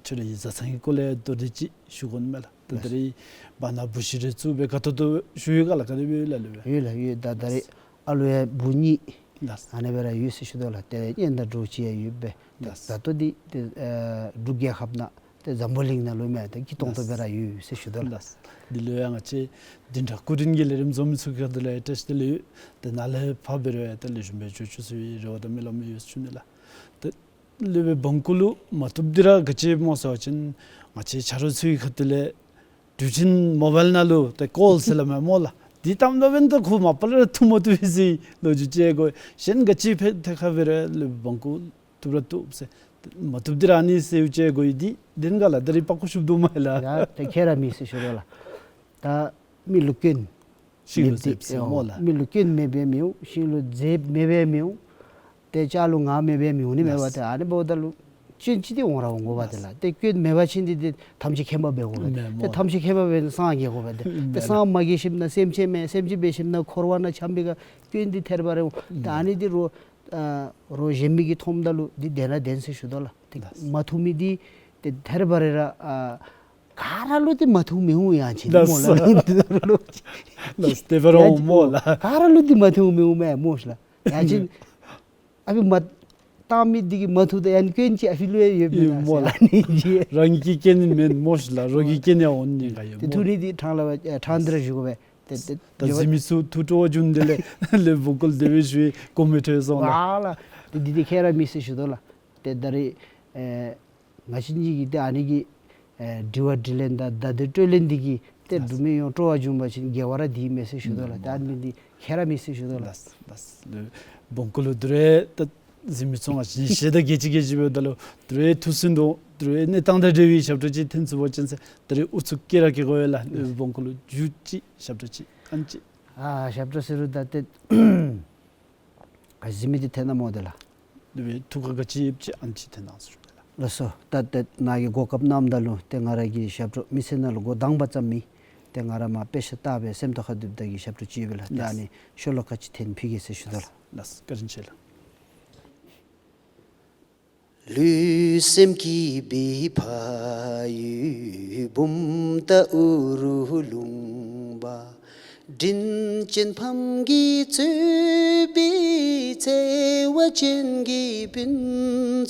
ཁྱོད་རའི་བཟའ་ཚང་གི་སྐོར་ལས་མདོར་བསྡུས་ཅིག་ཞུ་དགོ་ནི་མས་ལགས། ད་ད་རེས་བར་ན་བུ་གཞི་རེ་བཙུགས་སྦེ་ག་ཏོག་ཏོ་བཞུགས་ཡོད་ག་ལགས། ག་དེ་སྦེ་ཡོད་ལགས་སློབ་དཔོན། ཡོད་ལགས་ཡོད། ད་ད་རེས་ཨ་ལུ་ཡང་བུ་གཉིས་ལགས། ཨ་ནི་སྦེ་ར་ཡོད་ཟེར་ཞུ་དོ་ལགས། ཏེ་གཉེན་དང་གྲོགས་ཅིག་ཡང་ཡོད་པས། ད་ལགས། ད་ལྟོ་འདི་ཏེ་ཨེ་འབྲུག་རྒྱལ་ཁབ་ནང་ཏེ་འཛམ་བུ་གླིང་ནང་ལུ་མེན་ཏེ་སྐྱིད་ཏོང་ཏོ་སྦེ་ར་ཡོད་ཟེར་ཞུ་དོ་ལགས། ལགས། འདི་ལུ་ཡང་ང་བཅས་བདུན་ཕྲག་སྐུ་མགྲོན་གྱི་ལས་རིམ་བཟོ་མི་ཚུ་གི་ཁ་ཐུག་ལས་བཀྲ་ཤིས་བདེ་ལེགས་ཡོད། ཏེ་ནཱ་ལས་ཕར་འབད་རུང་ཡང་ཏེ་ལེགས་ཤོམ་སྦེ་འགྱོ་བཅུག་ཟེར་བའི་རེ་བ་དང་སྨོན་ལམ་ཡོད་ཟེར་ཞུ་ནི་ལགས། ཏེ་སློབ་དཔོན་བོང་ཀུ་ལུ་མ་བཏུབ་འདི་ར་ག་ཅི་སྨོ་ཟེར་བ་ཅིན་ང་བཅས་ཆ་རོགས་ཚུ་གི་ཁ་ཐུག་ལས་འབྲུག་ཆེན་མོ་བཱའིལ་ནང་ལུ་ཏེ་ཀོལ་ཟེར་སླབ་མས་སྨོ་ལགས། འདི་བཏངམ་ད་འབདན་ད་ཁོ་མ་པ་ལས་ར་བཏུབ་མ་བཏུབ་ཟེར་ལོ་རྒྱུས་ཅིག་གོ། གཞན་ག་ཅི་ཕར་ཐད་ཁར་འབད་རུང་སློབ་དཔོན་བོང་ཀུ་བཏུབ་ར་བཏུབ་ཟེར། མ་བཏུབ་འདི་ར་ཨ་ནི་ཟེར་བཅས་གོ་ཡི། འདི་བདེན་ག་ལགས། ད་རེས་པགས་ཀོ་ཤུབས་དོ་མས་ལགས། ཡ་ཏེ་ཁྱད་ར་མེད་ཟེར་ཞུ་དོ་ལགས། ད་མི་ལུ་སྐྱོན་ཤིང་ལུ་མེད་དེ་འཛེགཔ་ཟེར་སྨོ་ལགས། མི་ལུ་སྐྱོན་མེདཔ་སྦེ་མི་འོང་། ཤིང་ལུ་འཛེགཔ་མེདཔ་སྦེ་མི་འོང་། ཏེ་ལྕགས་ལུ་ངར་མེདཔ་སྦེ་མི་འོང་ནི་མས་པ། ལགས། ཏེ་ཨ་ནི་འབདཝ་ད་ལུ་སྐྱོན་ཅིག་འདི་འོང་ར་འོང་དགོ་པ་ཏེ་ལགས། ལགས། ཏེ་སྐྱོན་མེད་པ་ཅིན་འདི་ཏེ་ཐམས་ཅད་མཁྱེན་པ་འབད་དགོ་པས། མེན་ཏེ་སྨོ། ཐམས་ཅད་མཁྱེན་པ་འབད་ན་སངས་རྒྱས་དགོ་པས་ཏེ། ཏེ་མེན། སངས་མ་རྒྱས་ཞིནམ་ན་སེམས་ཅན་མེན། སེམས་ཅན་འབད་ཞིནམ་ན་འཁོར་བ་ནང་འཁྱམས་པའི་ག་སྐྱོན་འདི་ཐད་རི་བ་རི་འོང་། ཏེ་ཨ་ནི་འདི་རོགས་ཨ་རོགས་གཞན་མི་གིས་མཐོངམ་ད་ལུ་འདི་བདེན་ར་བདེན་ཟེར་ཞུ་དོ་ལགས། ཏེ་ལགས། མ་བཏུབ་མི་འདི་ཏེ་ཐད་རི་བ་རི་ར་ཨ་ག་ར་ལུ་འདི་མ་བཏུབ་མི་འོང་ཡང་ཅིན་ལགས། སྨོ་ལགས། ལགས། ཏེ་འབད་རུང་སྨོ་ལགས། ག་ར་ལུ་འདི་མ་བཏུབ་མི་འོང་མས་སྨོ་ལགས། ཡང་ཅིན་ཨ་ཕི་མ་བཏང་མི་འདི་གིས་མ་བཏུབ་ད་ཡང་སྐྱོན་ཅིག་ཨ་ཕི་ལུ་ཡང་ཡོད་མེན་ན་ཡོད་སྨོ་ཟེར་ལགས། ཨ་ནི་ཅིག་རང་གི་སྐྱོན་ནི་མེན་སྨོ་ལགས། རོགས་ཀྱི་སྐྱོན་ཡང་འོང་ནི་ག་ཡོད་ཏེ་སྨོ། ཐུགས་ནི་འདི་ཕྲང་ལ་ཕྲང་སྟེ་ར་ཞུ་དགོ་པས། ཏེ་ཏེ་ད་གཟིགས་མི་ཚུ་ཐུགས་སྤྲོ་བ་བྱུང་། དེ་ལས་སློབ་དཔོན་བོང་ཀུ་ལུ་དེ་སྦེ་ཞུ་ཡི་གོ་མི་ཐོས་སོང་ལགས། ཨ་ལགས། ཏེ་འདི་འདི་ཁྱད་ར་མེད་ཟེར་ཞུ་དོ་ལགས། ཏེ་ད་རེས་ཨེ་ང་བཅས་གཉིས་ཀྱིས་ཏེ་ཨ་ནི་གི་ཨེ་དྲི་བ་དྲིས་ལན་དང་བརྡ་དོན་སྤྲོད་ལེན་འདི་གི་ ཏེ་ལགས། འབྲུག་མི་ཡོངས་སྤྲོ་བ་བྱུང་པ་ཅིན་དགེ་བ་ར་འདི་མས་ཟེར་ཞུ་དོ་ལགས། ཨུམ། ད་ཨ་ནི་འདི་ཁྱད་ར་མེད་ཟེར་ཞུ་དོ་ལགས། ལགས་ལགས། ལགས་སྦོམ་ཀུ་ལུ། ད་རེས་ད་གཟིགས་མི་ཚུ་ང་བཅས་ཤེས་ད་གེ་ཅིག་གེ་ཅིག་འབདཝ་ད་ལུ་ད་རེས་ཐུགས་སུན་དོ། ད་རེས་གནས་སྟངས་དང་འབྲེལ་བའི་ཞབས་ཁྲ་ཅིག་འཐེན་ཚུགས་པ་ཅིན་ཟེར། ད་རེས་ཨུ་ཚུགས་སྐྱེ་ར་སྐྱེ་དགོ་པས་ལགས། ལགས། སྦོམ་ཀུ་ལུ་མཇུག་ཅིག་ཞབས་ཁྲ་ཅིག་ཨ་ནི་ཅིག། ཨ་ཞབས་ཁྲ་ཟེར་རུང་ད་ཏེ་ག་ཅི་མི་འདི་འཐེན་གནང་སྨོ་དེ་ལགས། དེ་སྦེ་ཐུགས་ཁར་ག་ཅི་ཡོདཔ་ཅིག་ཨ་ནི་ཅིག་འཐེན་གནང་ཟེར་ཞུ་ནི་ལགས། ལགས་སོ། ད་ཏེ་ནཱ་གིས་གོ་སྐབས་གནངམ་ད་ལུ་ཏེ་ང་ར་གིས་ཞབས་བྲོ་མི་སེར་ནང་ལུ་འགོ་དང་པ་བརྩམས་མི་ཏེ་ང་ར་མར་དཔེ་ཆ་བལྟ་སྦེ་སེམས་རྟོགས་ཁར་བསྡུཝ་ད་གི་ཞབས་བྲོ་ཅིག་ཡོད་པས་ལགས། ཏེ་ཨ་ནི་ཤོ་ལོ་ཀ་ཅིག་འཐེན་ཕུལ་གེ་ཟེར་ཞུ་དོ་ལགས། ལགས། བཀའ་དྲིན་ཆེ་ལགས། ལུས་སེམས་ཀྱིས་འབད་ཕ་ཡུལ་བུམ་ཐང་ཨུ་རུ་ལུང་པ། དྲིན་ཅན་ཕམ་གྱིས་གཙོས་པའི་བརྩེ་བ་ཅན་གྱི་སྤུན་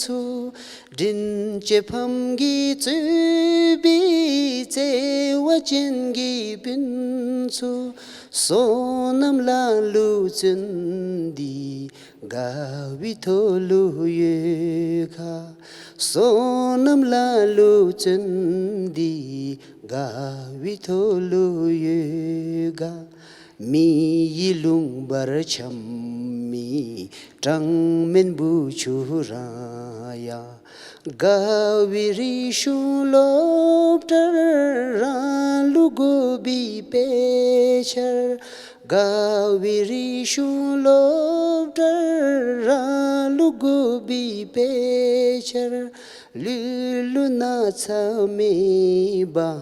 ཚོགས། དྲིན་ཅན་ཕམ་གྱིས་གཙོས་པའི་བརྩེ་བ་ཅན་གྱི་སྤུན་ཚོགས། བསོད་ནམས་ལ་ལུ་བརྩོན་འདི་དགའ་བའི་ཐོག་ལུ་ཡོད་ག། བསོད་ནམས་ལ་ལུ་བརྩོན་འདི་དགའ་བའི་ཐོག་ལུ་ཡོད་ག། མི་ཡི་ལུང་པར་འཁྱམས་མི་གྲངས་མེད་བུ་ཕྲུག་ར་ཡ། དགའ་བའི་རིག་གཞུང་སློབ་གྲྭར་རང་ལུགས་དགོ་པའི་དཔེ་ཆར། དགའ་བའི་རིག་གཞུང་སློབ་གྲྭར་རང་ལུགས་དགོ་པའི་དཔེ་ཆར། ལུས་ལུ་ན་ཚ་མེད་པར་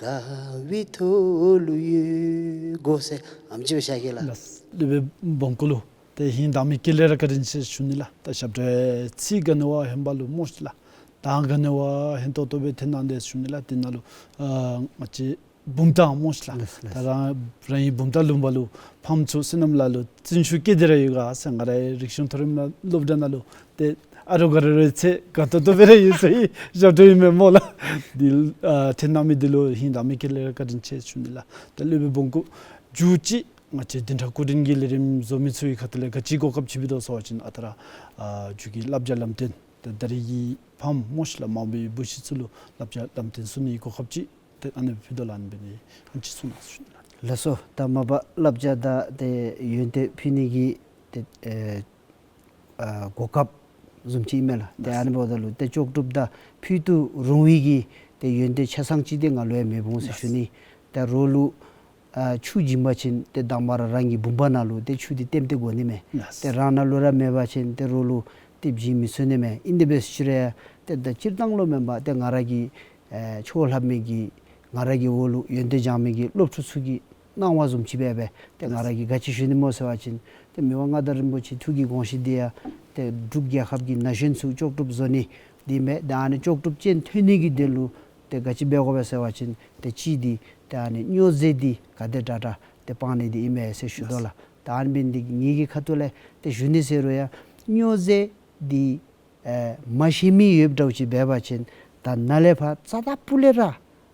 དགའ་བའི་ཐོག་ལུ་ཡོད་ག་ཟེར་ཨ་ནེམ་ཅིག་སྦེ་བཤད་གེ་ལགས། ལགས། དེ་སྦེ་སྦོམ་ཀུ་ལུ། ཏེ་ཧིང་དྭངས་མའི་དཀྱིལ་ལས་ར་བཀའ་དྲིན་ཆེ་ཞུ་ནི་ལགས། ད་ཞབས་བྲོ་ཚིག་ག་ནི་བ་ཧན་པ་ལུ་སྨོ་ཤིག་ལགས། ད་ག་ནི་བ་ཧན་ཏོང་ཏོ་སྦེ་འཐེན་གནང་དེས་ཞུ་ནི་ལགས། དེ་ནང་ལུ་ཨ་ང་བཅས་བུམ་ཐང་སྨོ་ཤིག་ལགས། ལགས་ལགས། ད་རང་རང་གི་བུམ་ཐང་ལུང་པ་ལུ་ཕམ་ཚུ་བསོད་ནམས་ལ་ལུ་བརྩོན་ཤུགས་བསྐྱེད་དེ་ར་ཡོད་ག་ཟེར། ང་རའི་རིག་གཞུང་མཐོ་རིམ་སློབ་གྲྭ་ནང་ལུ་ཏེ་ཨ་རོགས་ག་ར་རོགས་ཚད་དགའ་ཏོག་ཏོ་སྦེ་ར་ཡོད་ཟེར་ཞབས་བྲོ་ཨིན་མས་སྨོ་ལགས། འདི་ཨ་འཐེན་གནང་མི་འདི་ལུ་ཧིང་དྭངས་མའི་དཀྱིལ་ལས་ར་བཀའ་དྲིན་ཆེ་ཞུ་ནི་ལགས། ད་ལུས་སྦེ་སྦོམ་ཀུ་མཇུག་ཅིག་ང་བཅས་བདུན་ཕྲག་སྐུ་མགྲོན་གྱི་ལས་རིམ་བཟོ་མི་ཚུ་གི་ཁ་ཐུག་ལས་ག་ཅི་གོ་སྐབས་ཅིག་ཕུལ་དོ་ཟེར་བ་ཅིན་ཨ་རྟག་ར་ཨ་མཇུག་གི་བསླབ་བྱ་ལམ་སྟོན་ཏེ་ད་རེས་ཀྱི་ཕམ་སྨོ་ཤིག་ལགས་མང་པོའི་བུ་གཞི་ཚུ་ལུ་བསླབ་བྱ་ལམ་སྟོན་ཞུ་ནིའི་གོ་སྐབས་ཅིག་ཏེ་ཨ་ནི་སྦེ་ཕུལ་དོ་ལགས། ཨ་ནི་འབད་ནི་ཨ་ནི་ཅིག་གསུང་གནང་ཞུ་ནི་ལགས། ལགས་སོ། ད་མ་པ་བསླབ་བྱ་དང་ཏེ་ཡོན་ཏན་ཕུལ་ནི་གི་ཏེ་ཨེ་ཨ་གོ་སྐབས་བཟུམ་ཅིག་ཨིན་མས་ལགས། ཏེ་ལགས། ཨ་ནི་འབདཝ་ད་ལུ་ཏེ་ལྕོགས་གྲུབ་དང་ཕུལ་དུ་རུང་བའི་གི་ཏེ་ཡོན་ཏན་ཆ་ཚང་ཅིག་ཏེ་ང་ལུ་ཡང་མེདཔ་འོང་ཟེར་ལགས། ཞུ་ནི། ད་རོགས་ལུ་ཨ་ཆུ་བྱིན་པ་ཅིན་ཏེ་དང་པ་ར་རང་གི་བུམ་པ་ནང་ལུ་ཏེ་ཆུ་འདི་ལྟེམ་སྟེ་དགོ་ནི་མས། ལགས། ཏེ་རང་ནང་ལུ་ར་མེད་པ་ཅིན་ཏེ་རོགས་ལུ་ཏེ་བྱིན་མི་ཚུགས་ནི་མས། ཨིན་དེ་འབད་ཞུ་རུང་ཡང་ཏེ་ད་སྤྱིར་བཏང་ལུ་མེན་པར་ཏེ་ང་ར་གི་ཨེ་ཆོས་ལྷབ་མི་གི་ང་ར་གི་འོག་ལུ་ཡོན་ཏན་སྦྱང་མི་གི་སློབ་ཕྲུག་ཚུ་གི་གནང་བ་བཟུམ་ཅིག་འབད་སྦེ་ཏེ་ང་ར་གིས་ག་ཅི་ཞུ་ནི་སྨོ་ཟེར་བ་ཅིན་ཏེ་མི་དབང་མངའ་བདག་རིན་པོ་ཆེ་ཐུགས་ཀྱི་དགོངས་གཞི་འདི་ཡང་ཏེ་འབྲུག་རྒྱལ་ཁབ་ཀྱི་ན་གཞོན་ཚུ་ལྕོགས་གྲུབ་བཟོ་ནི་འདི་མས། ཏེ་ཨ་ནི་ལྕོགས་གྲུབ་ཅན་ཐོན་ནི་གི་དོན་ལུ་ཏེ་ག་ཅི་འབད་དགོ་པས་ཟེར་བ་ཅིན་ཏེ་གཅིག་འདི་ཏེ་ཨ་ནི་སྨྱོ་རྫས་འདི་ག་དེ་དྲག་དྲག་ཏེ་སྤང་ནི་འདི་ཨིན་མས་ཟེར་ཞུ་དོ་ལགས། ཏེ་ཨ་ནི་འབད་ནི་འདི་ངེ་གི་ཁ་ཐུག་ལས་ཏེ་ཞུ་ནི་ཟེར་རུང་ཡང་སྨྱོ་རྫས་འདི་ཨེ་མ་ཤེས་མི་ཡོདཔ་འདྲཝ་ཅིག་འབད་བ་ཅིན་ད་ནཱ་ལས་ཕར་རྩ་དང་སྤུ་ལས་ར་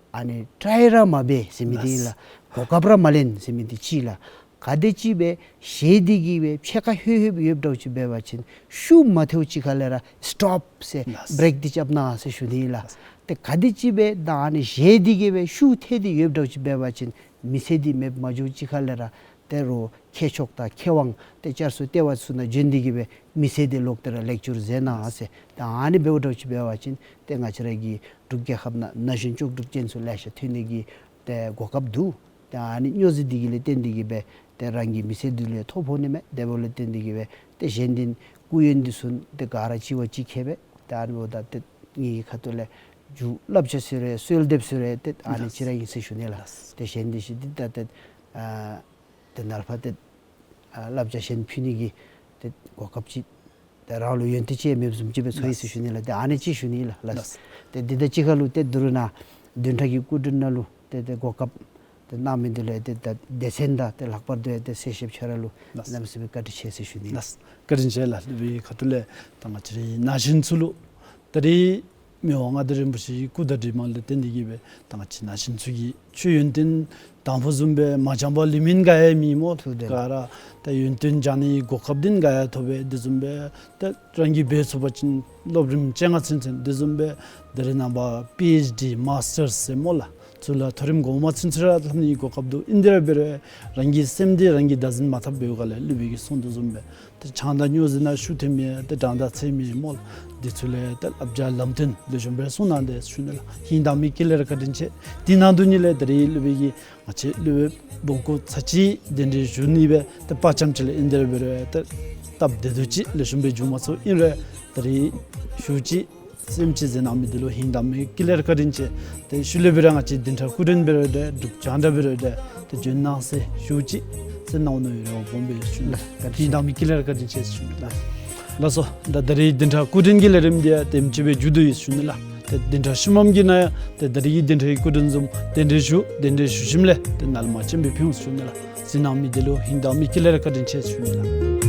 ཨ་ནི་ཊའི་ར་མ་འབད་ཟེར་མི་འདི་ཨིན་ལགས། གོ་སྐབས་ར་མ་ལེན་ཟེར་མི་འདི་གཅིག་ལགས། ག་དེ་ཅིག་སྦེ་ཞེད་དེ་གིས་སྦེ་ཕྱེད་ཀ་ལྷོད་ལྷོདཔ་ཡོདཔ་འདྲཝ་ཅིག་འབད་བ་ཅིན་ཤུགས་མ་ཐལཝ་ཅིག་ཁ་ལས་ར་སི་ཊོབ་ཟེར་ལགས། བེ་རེཀ་འདི་རྐྱབ་གནང་ཟེར་ཞུ་ནི་ཨིན་ལགས། ཏེ་ག་དེ་ཅིག་སྦེ་ད་ཨ་ནི་ཞེད་དེ་གིས་སྦེ་ཤུགས་ཐལ་ཏེ་ཡོདཔ་འདྲཝ་ཅིག་འབད་བ་ཅིན་མི་ཚེ་འདི་མེདཔ་མ་འགྱོཝ་ཅིག་ཁ་ལས་ར་ཏེ་རོགས་མཁས་མཆོག་དང་མཁས་དབང་ཏེ་བསྐྱར་གསོ་ལྟེ་བ་ཚུ་ནང་བྱོན་ཏེ་གིས་སྦེ་མི་ཚེ་འདི་ལོག་སྟེ་ར་ལེགས་བཅོས་མཛད་གནང་ཟེར། ཏེ་ཨ་ནི་འབདཝ་འདྲཝ་ཅིག་འབད་བ་ཅིན་ཏེ་ང་བཅས་ར་གི་འབྲུག་རྒྱལ་ཁབ་ནང་ན་གཞོན་ལྕོགས་གྲུབ་ཅན་ཚུ་ལེ་ཤ་ཐོན་ནི་གི་ཏེ་གོ་སྐབས་འདུག། ཏེ་ཨ་ནི་སྨྱོ་རྫས་འདི་གིས་ལས་བརྟེན་ཏེ་གིས་སྦེ་ཏེ་རང་གི་མི་ཚེ་འདི་ལུ་ཡང་ཐོ་ཕོག་ནི་མས། དེ་འབདཝ་ལས་བརྟེན་ཏེ་གིས་སྦེ་ཏེ་གཞན་དོན་སྐུ་ཡོན་འདི་ཚུ་ཏེ་ག་ར་གཅིག་བ་གཅིག་ཁྱད་པས། ཏེ་ཨ་ནི་འབདཝ་ད་ཏེ་ངེ་གི་ཁ་ཐུག་ལས་མཇུག་བསླབ་བྱ་ཟེར་རུང་གསོལ་འདེབས་ཟེར་རུང་ཏེ་ཨ་ནི་ལགས། གཅིག་ར་ཨིན་ཟེར་ཞུ་ནི་ལགས། ལགས། ཏེ་གཞན་དོན་ཅིག་འདི་ད་ཏེ་ཨ་ཏེ་ནཱ་ལས་ཕར་ཏེ་ཨ་བསླབ་བྱ་གཞན་ཕུལ་ནི་གི་ཏེ་གོ་སྐབས་ཅིག་ཏེ་རང་ལུ་ཡོན་ཏན་ཅིག་མེདཔ་བཟུམ་ཅིག་སྦེ་ཚོར་ཡི་ཟེར་ཞུ་ནི་ལགས། ཏེ་ཨ་ནི་ཅིག་ཞུ་ནི་ལགས། ལགས། ཏེ་འདི་དང་གཅིག་ཁར་ལུ་ཏེ་དོ་རུང་ནཱ་བདུན་ཕྲག་གི་སྐུ་མགྲོན་ནང་ལུ་ཏེ་ཏེ་གོ་སྐབས་ཏེ་གནང་མི་འདི་ལུ་ཏེ་ད་སྡེ་ཚན་དང་ཏེ་ལྷག་པར་དུ་ཡང་ཏེ་གསན་ཞབས་ཁྱེད་ར་ལུ་ལགས། གནམ་མེད་ས་མེད་བཀའ་དྲིན་ཆེ་ཟེར་ཞུ་ནི་ལགས། ལགས། བཀའ་དྲིན་ཆེ་ལགས། དེ་སྦེ་ཁ་ཐུག་ལས་ད་ང་བཅས་རའི་ན་གཞོན་ཚུ་ལུ་ད་རེས་མི་དབང་མངའ་བདག་རིན་པོ་ཆེའི་སྐུ་ཟླ་བགྲེས་མ་ལས་བརྟེན་ཏེ་གིས་སྦེ་ད་ང་བཅས་ན་གཞོན་ཚུ་གིས་ཆོས་ཡོན་ཏན་དང་ཕུ་བཟུམ་སྦེ་མ་སྦྱངས་པར་ལུས་མི་ག་ཡང་མེད་སྨོ། ཐུགས་བདེན། ག་ར་ད་ཡོན་ཏན་སྦྱང་ནིའི་གོ་སྐབས་འདི་ག་ཡང་ཐོབ་པས། དེ་བཟུམ་སྦེ་ད་རང་གིས་འབད་ཚུགས་པ་ཅིན་སློབ་རིམ་བཅོ་ལྔ་ཚུན་ཚོད་དེ་བཟུམ་སྦེ་ད་རེས་ནངས་པ་པི་ཨེཆ་ཌི་མཱས་ཊརསི་ཟེར་སྨོ་ལགས། ཚུ་ལུ་མཐོ་རིམ་གོང་མ་ཚུན་ཚོད་ར་ལྷབ་ནིའི་གོ་སྐབས་འདུག། ཨིན་དེ་ར་འབད་རུང་རང་གི་སེམས་འདི་རང་གིས་བདག་འཛིན་མ་འཐབ་པའི་སྒང་ལས་སློབ་དཔོན་གྱིས་གསུངས་དོ་བཟུམ་སྦེ་ཏེ་ཆང་དང་སྨྱོ་ཟིན་ན་ཤུགས་ཐོན་མི་ཏེ་སྦྲང་དང་ཚད་མི་སྨོ་ལགས། འདི་ཚུ་ལས་ཏེ་བསླབ་བྱ་ལམ་སྟོན་ལེགས་ཤོམ་སྦེ་གསུངས་གནང་དེས་ཞུ་ནི་ལགས། ཧིང་དྭངས་མའི་དཀྱིལ་ལས་ར་བཀའ་དྲིན་ཆེ། དེ་ནང་དུ་ནི་ལས་ད་རིས་སློབ་དཔོན་གྱིས་ང་བཅས་སློབ་དཔོན་སྦོམ་སྐུ་ཚར་གཅིག་གདན་འདྲེན་ཞུ་ནི་སྦེ་ཏེ་དཔའ་བཅམ་ཅིག་ལས་ཨིན་དེ་ར་འབད་རུང་ཏེ་སྟབས་བདེ་ཏོག་ཅིག་ལེགས་ཤོམ་སྦེ་འགྱོ་མ་ཚུགས། ཨིན་རུང་ད་རིས་ཞུ་ཅིག་སེམས་ཅན་མཛད་གནང་མི་འདི་ལུ་ཧིང་དྭངས་མའི་དཀྱིལ་ལས་ར་བཀའ་དྲིན་ཆེ། ཏེ་ཤུལ་ལས་འབད་རུང་ང་བཅས་བདུན་ཕྲག་སྐུ་མགྲོན་འབད་རུང་ཏེ་སྒྲུབ་སྦྱང་འདྲ་འབད་རུང་ཏེ་ཏེ་འབྱོན་གནང་ཟེར་ཞུ་ཅིག་ཟེར་གནང་ནུག། ཡོན་སྦོམ་སྦེ་ཞུ་ནི་ལགས། ཧིང་དྭངས་མའི་དཀྱིལ་ལས་ར་བཀའ་དྲིན་ཆེ་ཞུ་ནི་ལགས། ལགས་སོ། ད་ད་རིས་བདུན་ཕྲག་སྐུ་མགྲོན་གྱི་ལས་རིམ་འདི་ཡང་དེམ་ཅིག་སྦེ་མཇུག་བསྡུ་ཡི་ཞུ་ནི་ལགས། ཏེ་བདུན་ཕྲག་ཤུལ་མམ་གྱི་ནང་ཡང་ཏེ་ད་རིས་ཀྱི་བདུན་ཕྲག་གི་སྐུ་མགྲོན་བཟུམ་གདན་འདྲེན་ཞུ་གདན་འདྲེན་ཞུ་ཞིནམ་ལས་ཏེ་ནཱ་ལས་མར་ཆེན་པོ་ཕུལ་འོང་ཞུ་ནི་ལགས། མཛད་གནང་མི་འདི་ལུ་ཧིང་དྭངས་མའི་དཀྱིལ་ལས་ར་བཀའ་དྲིན་ཆེ་ཞུ་ནི་ལགས།